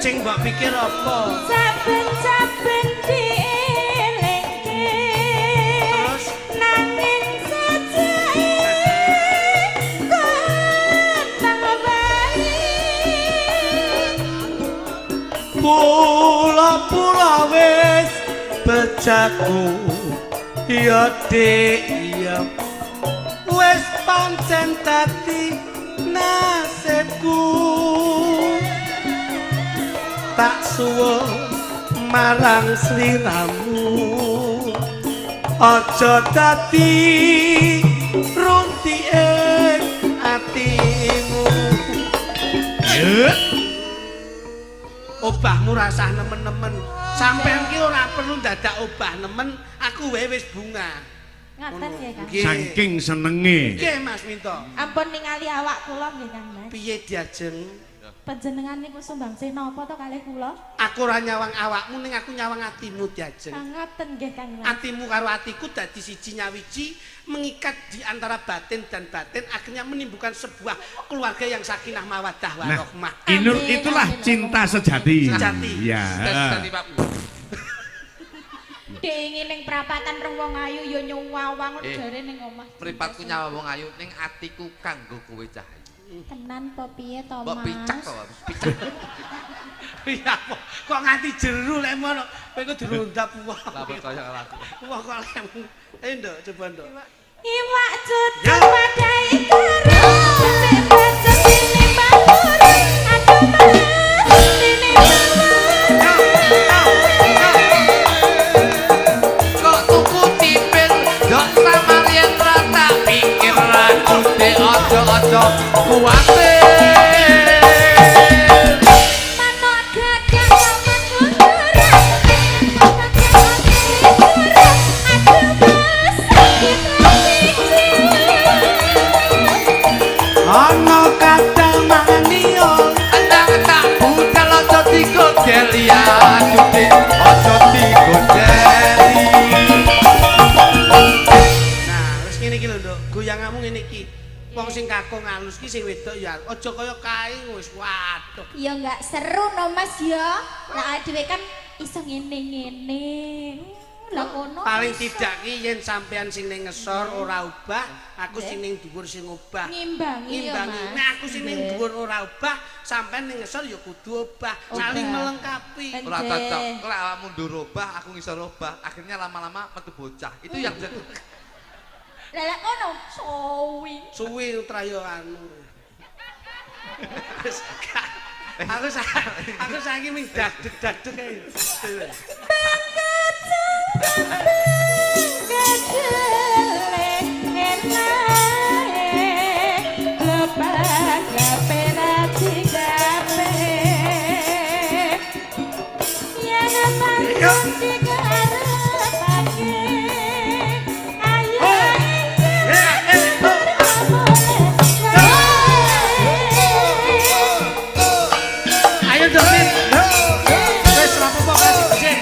Sing mbok pikir apa?
Saben-saben dielingke.
Terus
nanging sajake kok wae.
Pula-pula wis bejaku ya dik ya wis pancen dadi nasibku tak suwun marang sliramu aja dadi runtike atimu. Obahmu rasah nemen-nemen. Sampeyan ki ora perlu dadak obah nemen, aku wae wis bunga.
Ngaten nggih, Kang.
Saking senenge.
Nggih, Mas Minto.
Ampun ningali awak kula nggih, Kang Mas.
Piye diajeng?
Panjenengan niku sumbangsih napa to kalih kula?
Aku ora nyawang awakmu ning aku nyawang atimu diajeng.
Ngaten nggih, Kang Mas.
Atimu karo atiku dadi siji nyawiji, mengikat di antara batin dan batin, akhirnya menimbulkan sebuah keluarga yang sakinah mawaddah warahmah.
Nah, Inur itulah cinta sejati.
Sejati.
Ya.
Sejati, Pak.
Dingin ning prapatan rong wong ayu ya nyawang jare ning omah.
Mripatku nyawang wong ayu ning atiku kanggo kowe cah ayu.
Tenan po piye to, Mas?
Mbok picak to, picak.
Iya, kok nganti jeru lek ngono. Kowe iku dirundap wong.
Lah percaya karo aku.
Wong kok lek. Ayo nduk, coba nduk.
Iwak cucuk padai karo nek bacot tinimbang turu. Aduh Mas, tinimbang.
Kok tuku cipir, dok samarien ra tak pikir aku dek aja-aja kuwatir.
Manuk gagak kaman munduran. Aduh Mas, sakit atiku.
Ana kadang maniya
Endang tak budal aja digodeli aduh dek aja digodeli.
Nah, wis ngene iki lho, Nduk. Goyanganmu ngene iki. Wong sing kakung alus ki sing wedok ya aja kaya kae wis waduh.
Ya enggak seru no Mas ya. Lah dhewe kan iso ngene-ngene.
Lah kono.
Paling tidak ki yen sampean sing ning ngesor ora obah, aku sing ning dhuwur sing obah.
Ngimbangi ya,
Ngimbangi.
Mas.
Nek aku sing ning dhuwur ora obah, sampean ning ngesor ya kudu obah, saling melengkapi.
Ora cocok. Kok awakmu ndur obah, aku ngisor obah, akhirnya lama-lama metu bocah. Itu yang jadi
Lah lek kono suwi.
Suwi trayo anu. Wis gak. Aku saiki ming dadeg-dadeg ae. Ayo dong, Mit. Wis ora apa-apa kasih becik.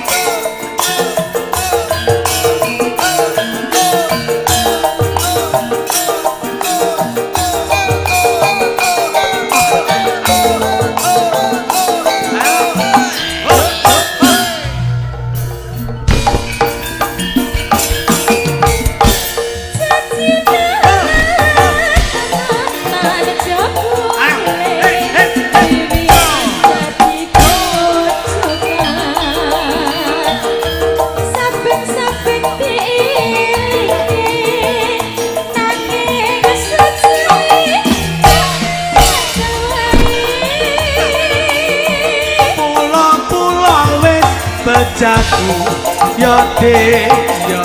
Pula-pula wis bejaku ya Dik ya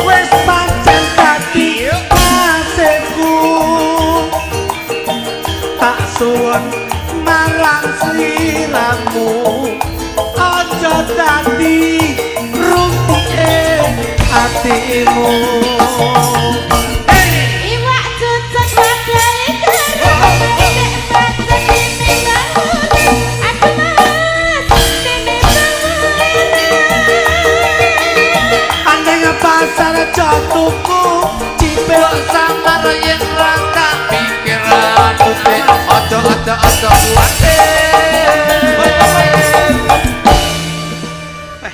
wis pancen dadi nasibku tak suwun marang sliramu aja dadi rumpike atimu.
Iwak cucuk wadahe kerep nek pancen dene bangun. Aduh Mas, dene bangun.
Andeng pasar aja tuku cipil
samar yen ra tak pikir atute aja aja aja kuwate.
Eh,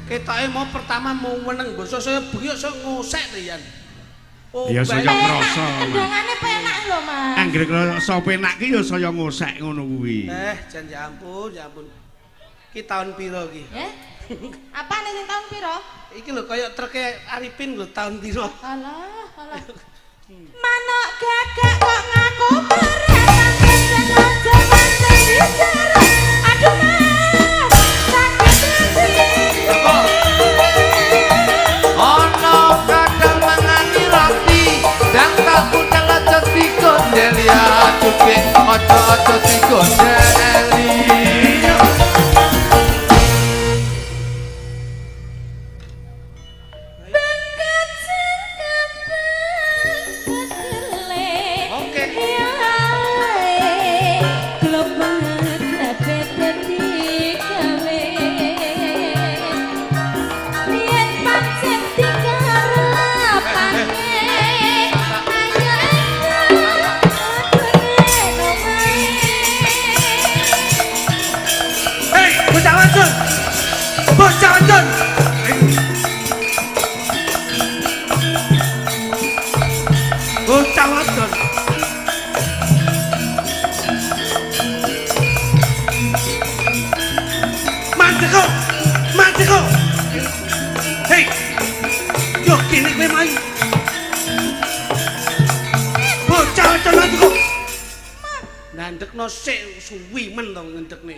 ketoke mau pertama mau weneng basa saya bengi saya ngosek to Yan. Oh,
Ya, saya ngrasa.
Kendangane penak lho, Mas.
Anggere krasa penak ki ya saya ngosek ngono kuwi.
Eh, jan ya ampun, ya ampun. Ki tahun piro ki?
Eh? Apane sing tahun piro?
Iki lho kaya treke Arifin lho tahun piro?
Alah, alah. Manuk gagak kok ngaku meratan kenceng aja pancen bicara. Aduh Mas, sakit hati.
Ana kadang mangani roti, dang tak budal aja digondeli aduh Dik, aja aja digondeli.
Oke. Hei, bocah wadon. Bocah wadon. Bocah wadon. Mandek kok. Mandek kok. Hei. Yo kene kowe main. Bocah wadon mandek kok. Ndandekno sik suwi men to ngendekne.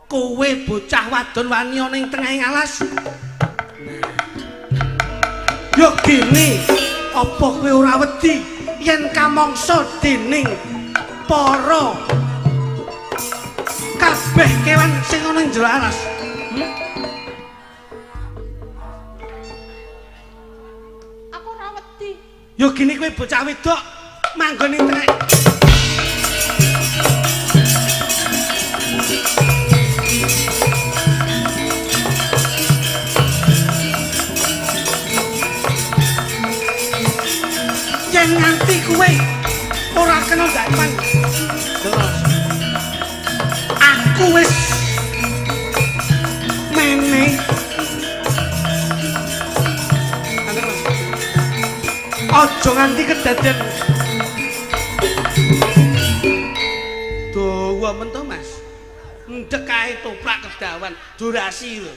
Kowe bocah wadon wani ana ing tengahing alas. Nah. Yo gene, apa kowe ora wedi yen kamangsa dening para kabeh kewan sing ana ing jero alas?
Aku ora wedi.
Yo gene kowe bocah wedok manggon ing tengah. Yen nganti kowe ora kena dapan. Terus aku wis mene Aja nganti kedaden. Dawa men to, Mas. Ndek kae toprak kedawan, durasi lho.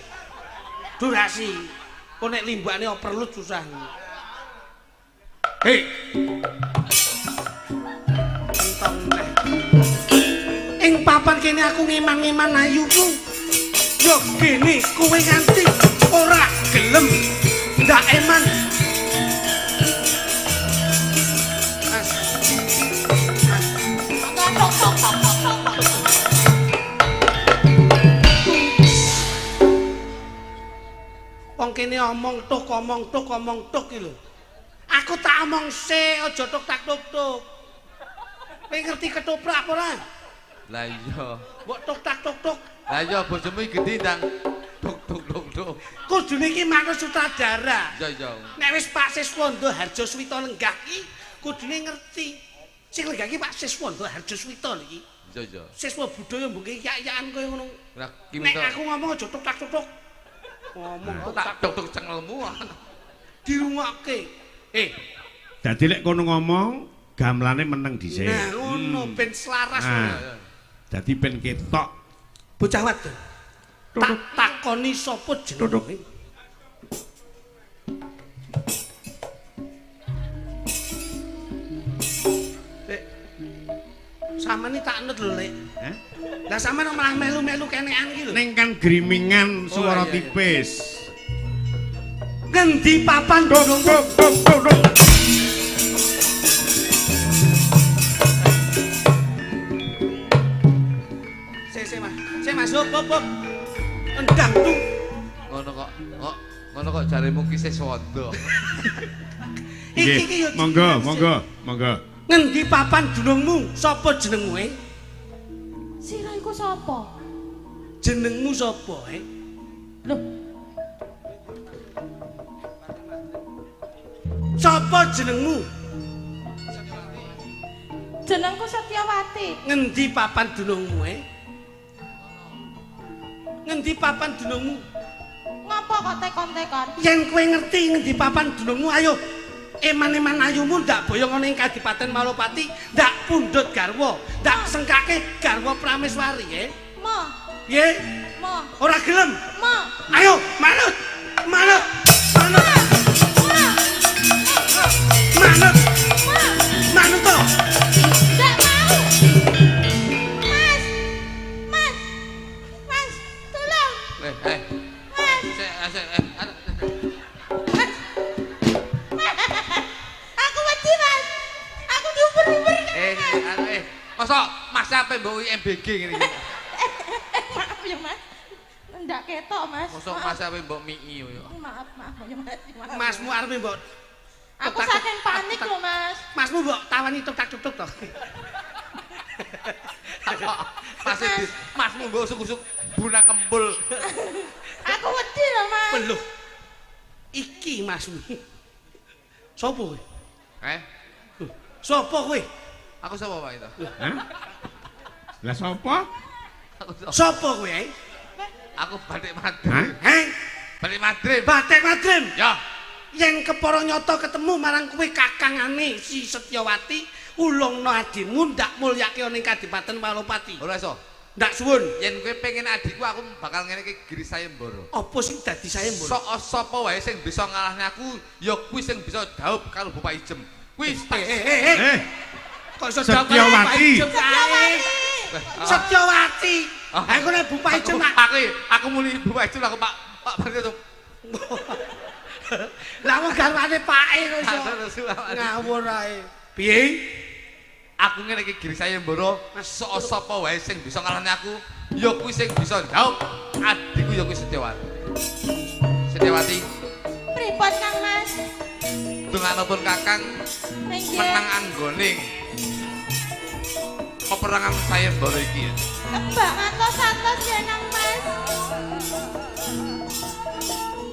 Durasi. Kok nek limbakne overload susah. Hei. Entong neh. Ing papan kene aku ngeman-ngeman ayuku. Yo gene kowe nganti ora gelem ndak eman. Mas. Mas.
Tok tok tok tok tok.
Wong kene omong tuk omong tuk omong tuk iki lho. Aku tak omong sik aja tuk tak tuk tuk. Kowe ngerti ketoprak apa ora?
Lah iya.
Mbok tuk tak tuk tuk.
Lah iya bojomu iki gedhi ndang tuk tuk tuk tuk.
Kudune iki manut sutradara.
Iya iya.
Nek wis Pak Siswondo Harjoswito lenggah iki kudune ngerti. Sing lenggah iki Pak Siswondo Harjoswito iki.
Iya iya.
Siswa budaya mbok yak-yakan kaya ngono.
Lah
Nek aku ngomong aja tuk tak tuk tuk. Ngomong tuk
tak tuk tuk cengelmu.
Dirungokke. Eh,
Dadi lek kono ngomong gamelane meneng dhisik.
Nah, ngono ben selaras.
Nah. Dadi ben ketok.
Bocah wadon. Tak takoni sapa jenenge? Lek. Sampeyan iki tak anut lho, Lek.
Hah?
Lah sampeyan malah melu-melu kenekan iki lho.
Ning kan grimingan swara
iya, iya.
tipis.
Ngendi papan
Tuk
gunungmu?
tuk tuk tuk tuk.
Sik sik Mas. Sik Mas, hop hop hop. Endang tung.
Ngono kok. Kok ngono kok jaremu ki Siswondo.
Iki iki yo.
Monggo, monggo, monggo.
Ngendi papan dunungmu? Sapa jenengmu e?
Sira iku sapa?
Jenengmu sapa e?
Loh,
Sapa jenengmu?
jenengku Setyawati.
Ngendi papan dunungmu e? Ngendi papan dunungmu?
Ngapa kok tekon-tekon?
Yen kowe ngerti ngendi papan dunungmu, ayo eman-eman ayumu ndak boyong ana ing Kadipaten Malopati, ndak pundhut garwa, ndak sengkake garwa Prameswari e.
Mo,
Piye?
mo,
Ora gelem.
mo.
Ayo, manut. Manut. Manut. Manut. Manut to.
Ndak mau. Mas. Mas. Mas, tolong.
Eh eh.
Mas.
Sik sik eh.
Mas. Aku wedi, Mas. Aku diuber-uber kan.
Eh eh. Mosok Mas sampe mbok MBG ngene iki.
Maaf ya, Mas. Ndak ketok, Mas.
Mosok
Maaf.
Mas sampe mbok mii yo.
Maaf, maaf ya, Mas. Maaf.
Masmu arep mbok
Aku saking panik lho, Mas.
Masmu mbok tawani tuk tak tuk to.
Mas masmu mbok usuk-usuk bunang kembul.
Aku wedi lho, Mas.
Peluh. Iki masmu. Sopo kowe?
Eh,
Sopo kowe?
aku sapa Pak itu?
Hah? Lah sapa?
Aku sapa?
Sopo kowe? eh?
Aku Batik Madrim.
Hah?
Heh?
Batik Madrim.
Batik Madrim.
Ya.
Yen kepara nyata ketemu marang kowe kakangane si Setyawati, ulungno adimu ndak mulyake ana ing Kadipaten Malopati.
Ora iso.
Ndak suwun.
Yen kowe pengen adikku aku bakal ngene iki giri sayembara.
Apa sing dadi sayembara?
Sok sapa wae sing bisa ngalahne aku ya kuwi sing bisa dhaup karo Bapak Ijem. Kuwi
Eh eh eh eh.
Eh,
Kok iso dhaup karo Bapak
Setyawati.
Ijem kae? Setyawati. Aku nek Bapak Ijem tak
Aku muni Bapak Ijem aku Pak Pak Barito tuh.
Lah wong garwane pake kok iso. Ngawur ae. Piye?
Aku ngene iki giri sayembara, sok sapa wae sing bisa ngalahne aku ya kuwi sing bisa dhaup adikku ya kuwi Setyawati. Setyawati,
Pripun, Kang Mas?
donganipun Kakang
Nggih.
menang anggone peperangan sayembara iki.
Kebak ngantos-antos ya, Kang Mas.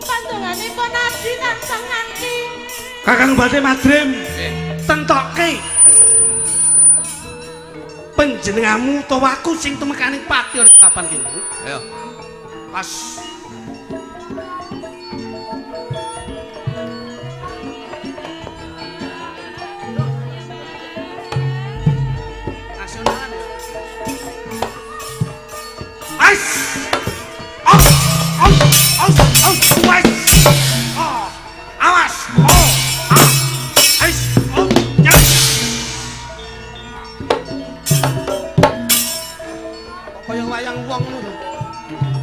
Pandonganipun abdi tansah nganti.
Kakang Batik Madrim
Nggih.
tentokke panjenenganmu utawa aku sing tumekane pati ana papan kene.
Ayo.
Pas wong ngono.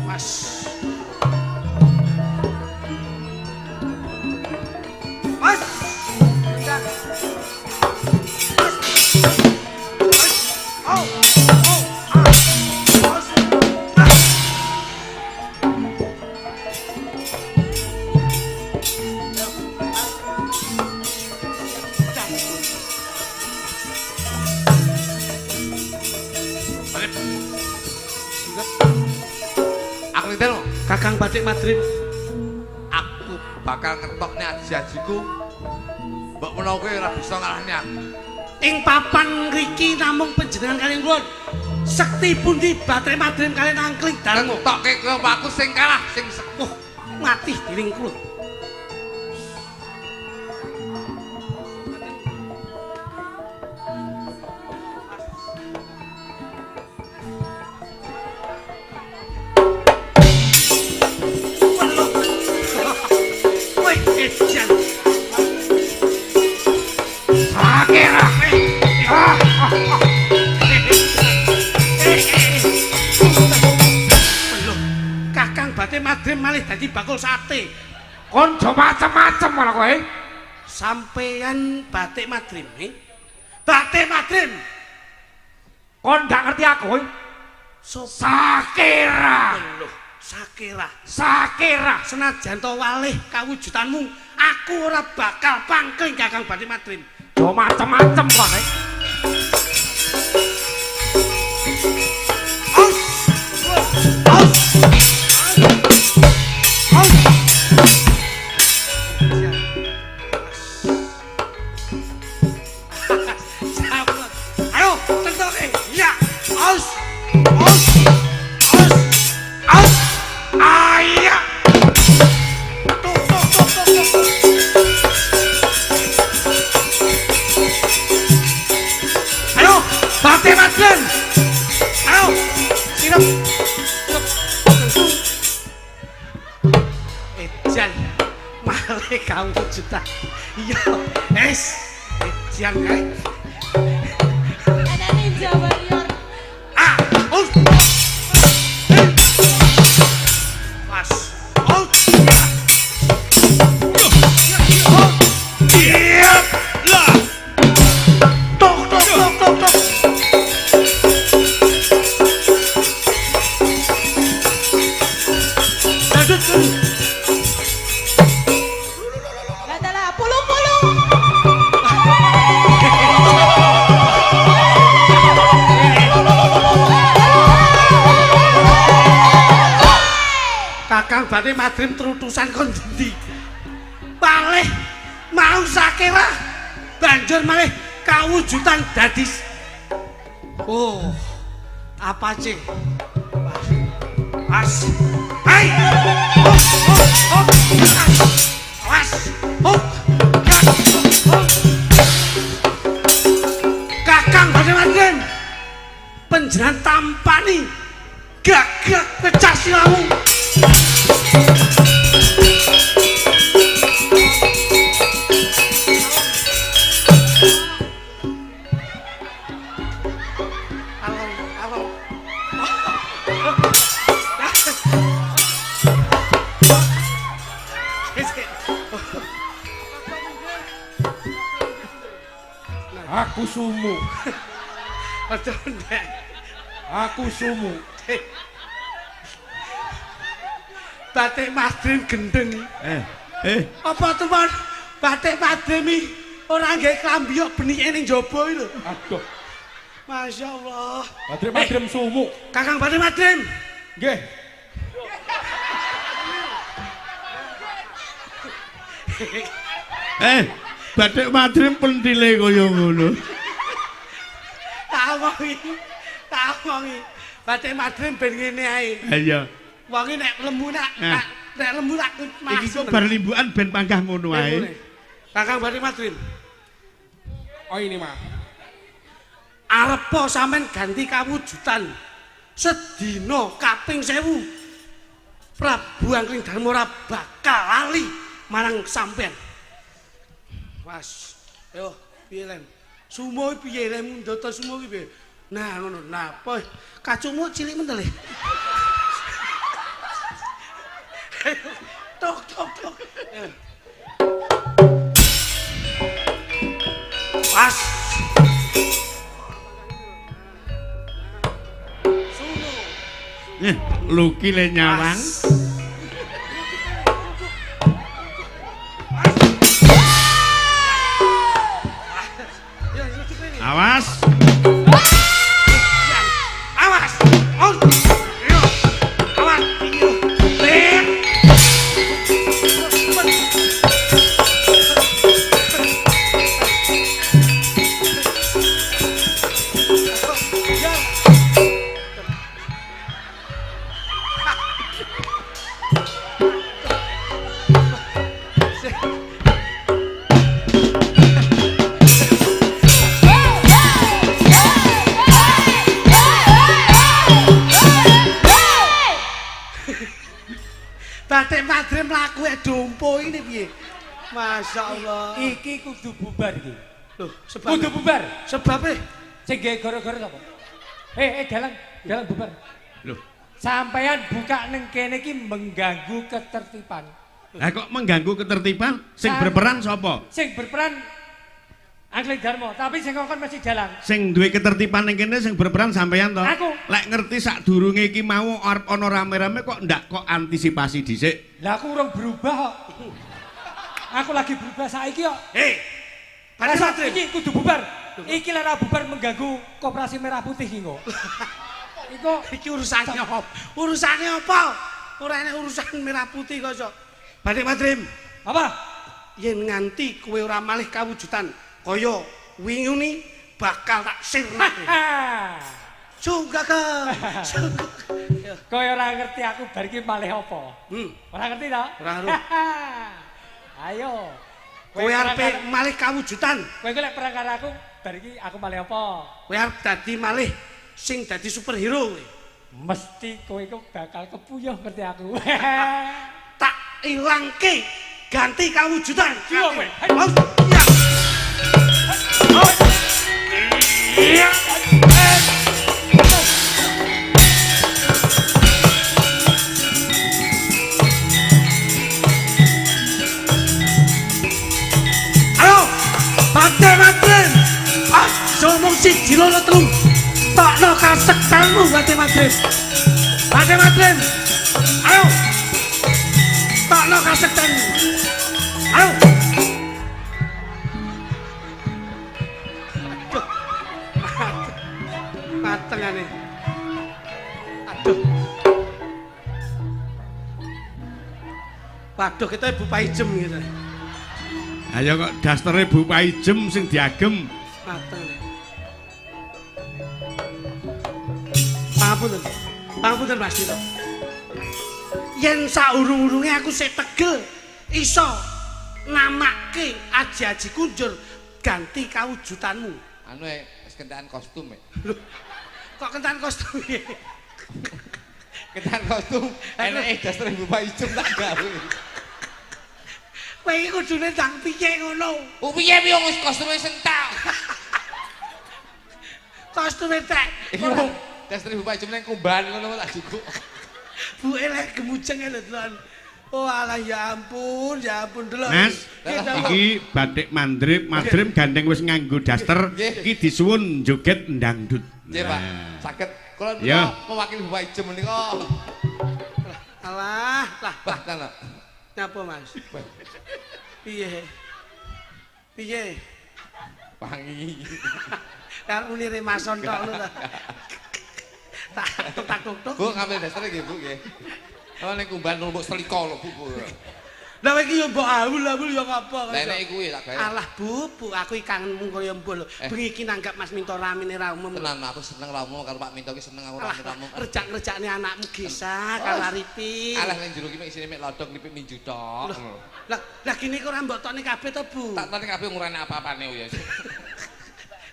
Mas. Mas. Mas. Mas. Oh. Oh. Ah. Mas. Ah.
Aku niteno.
Kakang Batik Madrim,
aku bakal ngetokne aji-ajiku. Mbok menawa kowe ora bisa ngalahne aku.
Ing papan ngriki namung panjenengan kaliyan kula. Sekti pundi Batik Madrim kaliyan Angkling Darma?
Ngetokke kowe apa aku sing kalah sing
Oh, mati dening kula. Kakang Batik Madrim malih dadi bakul sate.
Kon jo macem-macem malah kowe.
Sampeyan Batik Madrim, eh? Batik Madrim.
Kon gak ngerti aku kowe. Sakira.
Loh, Sakira.
Sakira.
Senajan to walih kawujudanmu, aku ora bakal pangkling Kakang Batik Madrim.
Jo macem-macem kowe.
Aus. Aus. Aus. Ayo, tentoke. Ya. Aus. Aus. Aus. Aus.
Ayah.
Tuk tuk tuk tuk tuk. Ayo, Batik Madrim. Ayo, sirep. Ejan, malih kawujudan. Iya, es. Ejan kae.
Ana Ninja Warrior.
Ah, us. Pas. Oh.
Iya. Lah.
Tok tok tok tok tok. Lanjut.
Lah pulung-pulung.
Kakang Batik Madrim trutusan kon endi? Malih mau Sakira banjur malih kawujudan dadi. Oh, apa sih? Pas. Hai. Oh, oh, oh. Awas. Oh. Ya. Oh. Kakang Batik Madrim panjenengan tampani gagak pecah silamu.
Aku sumu. Aku sumu.
Batik Madrim gendeng.
Apa
teman? Batik Madrim iki ora nggae klambi kok benike ning jaba iki lho.
Aduh.
Masya Allah.
Batik Madrim sumu.
Kakang Batik Madrim.
Nggih.
Batik Madrim pentile kaya ngono.
Tak omongi. Tak omongi. Batik Madrim ben ngene ae.
Ha iya.
Wong iki nek lemu nak nek lemu tak
iki kok bar limbukan ben panggah ngono ae.
Kakang Batik Madrim.
Oh ini mah.
Arepa sampean ganti kawujudan sedina kaping 1000. Prabu Angkling Darma ora bakal lali marang sampean. Was. Yo, piye lem? Sumo piye lem ndata sumo ki piye? Nah ngono. Nah, apa kacungmu cilik men to, Le? tuk tuk. Pas. Suno.
Luki le nyawang. Awas.
Awas. Awas. Batik Madrim mlaku dompo ini piye? Masya Allah.
Iki kudu bubar iki.
Loh, sebab
kudu bubar.
Sebabe
sing gawe gara-gara sapa? Dalang, dalang bubar.
Loh,
sampean buka ning kene iki mengganggu ketertiban.
Lah kok mengganggu ketertiban? Sing berperan sapa?
Sing berperan Angling Darmo, tapi sing ngongkon mesti dalang.
Sing duwe ketertiban ning kene sing berperan sampean to?
Aku.
Lek ngerti sadurunge iki mau arep ana rame-rame kok ndak kok antisipasi dhisik.
Lah aku urung berubah kok. Aku lagi berubah saiki kok.
Hei.
Padahal iki kudu bubar. Iki lek ora bubar mengganggu Koperasi Merah Putih iki kok. Iku
iki urusane apa? Urusane apa? Ora enek urusan Merah Putih kok iso. Batik Madrim.
Apa?
Yen nganti kowe ora malih kawujudan kaya winguni bakal tak sirnake. Sunggaga.
Kowe ora ngerti aku bar iki malih apa? Ora ngerti ta?
Ora ngerti.
Ayo.
Kowe arep malih kawujudan.
Kowe lek perang karo aku bar iki aku malih apa?
Kowe arep dadi malih sing dadi superhero kowe.
Mesti kowe iku bakal kepuyuh ngerti aku.
Tak ilangke ganti kawujudan.
Iya kowe.
Ayo, Batik Madrim. Ah, ngomong siji loro telu. Tokno kasektanmu Batik Madrim. Batik Madrim. Ayo. Tokno kasektanmu. Ayo. Matengane. Aduh. Waduh, kita Bu Paijem gitu.
Ayo kok dastere Bu Paijem sing diagem.
Mateng. Pangapunten. Pangapunten Mas Tito. Yen saurung-urunge aku sik tegel iso namake aji-aji kunjur ganti kawujudanmu.
Anu wis kentekan kostum e.
Loh, kok kentekan kostum piye?
Kentekan kostum eneke dastere Bu Paijem tak gawe.
Kowe iki kudune ndang piye ngono?
Oh piye piye wis kostume sentak.
Kostume tek.
Iki wong dastere Bu Paijem nang kumbahan ngono tak jukuk.
Bu elek gemujeng lho delok. Oh alah ya ampun delok.
Mas, iki Batik Mandrip, Madrim gandeng wis nganggo daster, iki disuwun joget ndangdut.
Nggih, Pak. Saged kula menika mewakili Bu Paijem menika.
Alah, lah,
Bah, tenan.
Nyapa, Mas? Piye? Piye?
Wangi.
Karo muni remason tok ngono ta. Tak tuk tak tuk.
Bu ngambil daster nggih, Bu nggih. Oh ning kumbahan mbok selika lho, Bu.
Lah kowe iki yo mbok awul-awul yo ngapa.
Lah nek kuwi tak gawe.
Alah, Bu, Bu, aku iki kangenmu kaya mbok lho. Bengi iki nanggap Mas Minto ramene ra umum.
Tenan aku seneng ra umum karo Pak Minto iki seneng aku rame-rame.
Rejak-rejakne anakmu Gisa karo Arifin.
Alah ning jero iki mek isine mek lodong lipik minju tok.
Lah, lah gini kok ora mbok tokne kabeh to, Bu?
Tak tokne kabeh ngurane apa-apane ya.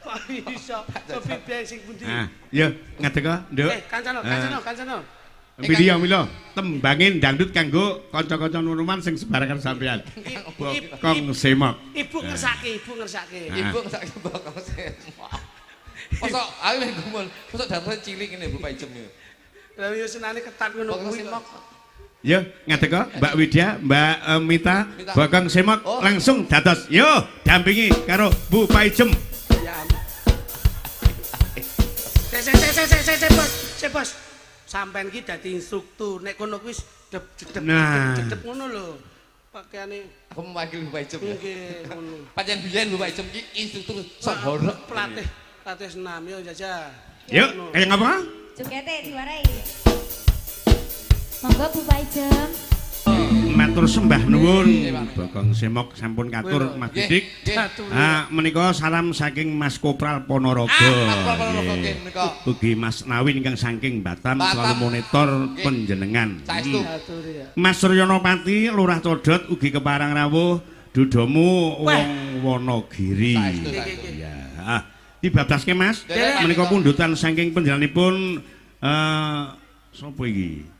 Kok iso? Kepiye sing pundi?
Ah, ya ngadeg, Nduk.
Kancano, kancano, kancano.
Milih milo, tembangin dangdut kanggo kanca-kanca nuruman sing sebarakan sampean. Bokong semok.
Ibu ngersake, ibu ngersake.
Ibu ngersake bokong semok. Mosok aku wis gumun, mosok dasare cilik ngene Bu Paijem iki.
Lah yo senane ketat ngono
Bokong
kuwi.
semok.
Yo, ngadeka Mbak Widya, Mbak Mita, Bagong Semok langsung dados. Yo, dampingi karo Bu Paijem.
Ya ampun. Sik sik sik sik sik sik bos, sik bos. Sampean ki dadi instruktur, nek kono kuwi jedep jedep jedep ngono lho. Pakaiane
Aku mewakili Bu Paijem.
Nggih, ngono.
Pancen biyen Bu Paijem ki instruktur sok horeg.
Pelatih, pelatih senam yo jajah.
Yuk, kaya ngapa?
Jogete diwarai. Monggo Bu Paijem.
Matur sembah nuwun Bagong Semok sampun katur Mas Didik. Ah, menika salam saking Mas Kopral Ponorogo.
Ah, Mas Kopral Ponorogo nggih menika.
Ugi Mas Nawin ingkang saking Batam selalu monitor panjenengan.
Saestu.
Mas Suryono Pati Lurah Codot ugi keparang rawuh dudomu wong Wonogiri.
Saestu, saestu.
Ya, ah, dibablaske Mas. Menika pundutan saking panjenenganipun sapa iki?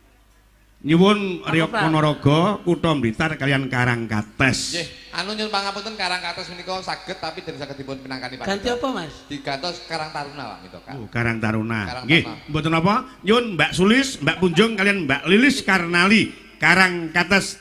Nyuwun Riyog Ponorogo, Kutha Blitar kalian Karangkates.
Nggih, anu nyuwun pangapunten Karangkates menika saged tapi dereng saged dipun pinangkani Pak.
Ganti apa, Mas?
Digantos Karang Taruna, Pak menika.
Oh, Karang Taruna. Nggih, mboten napa? Nyuwun Mbak Sulis, Mbak Punjung kalian Mbak Lilis Karnali, Karangkates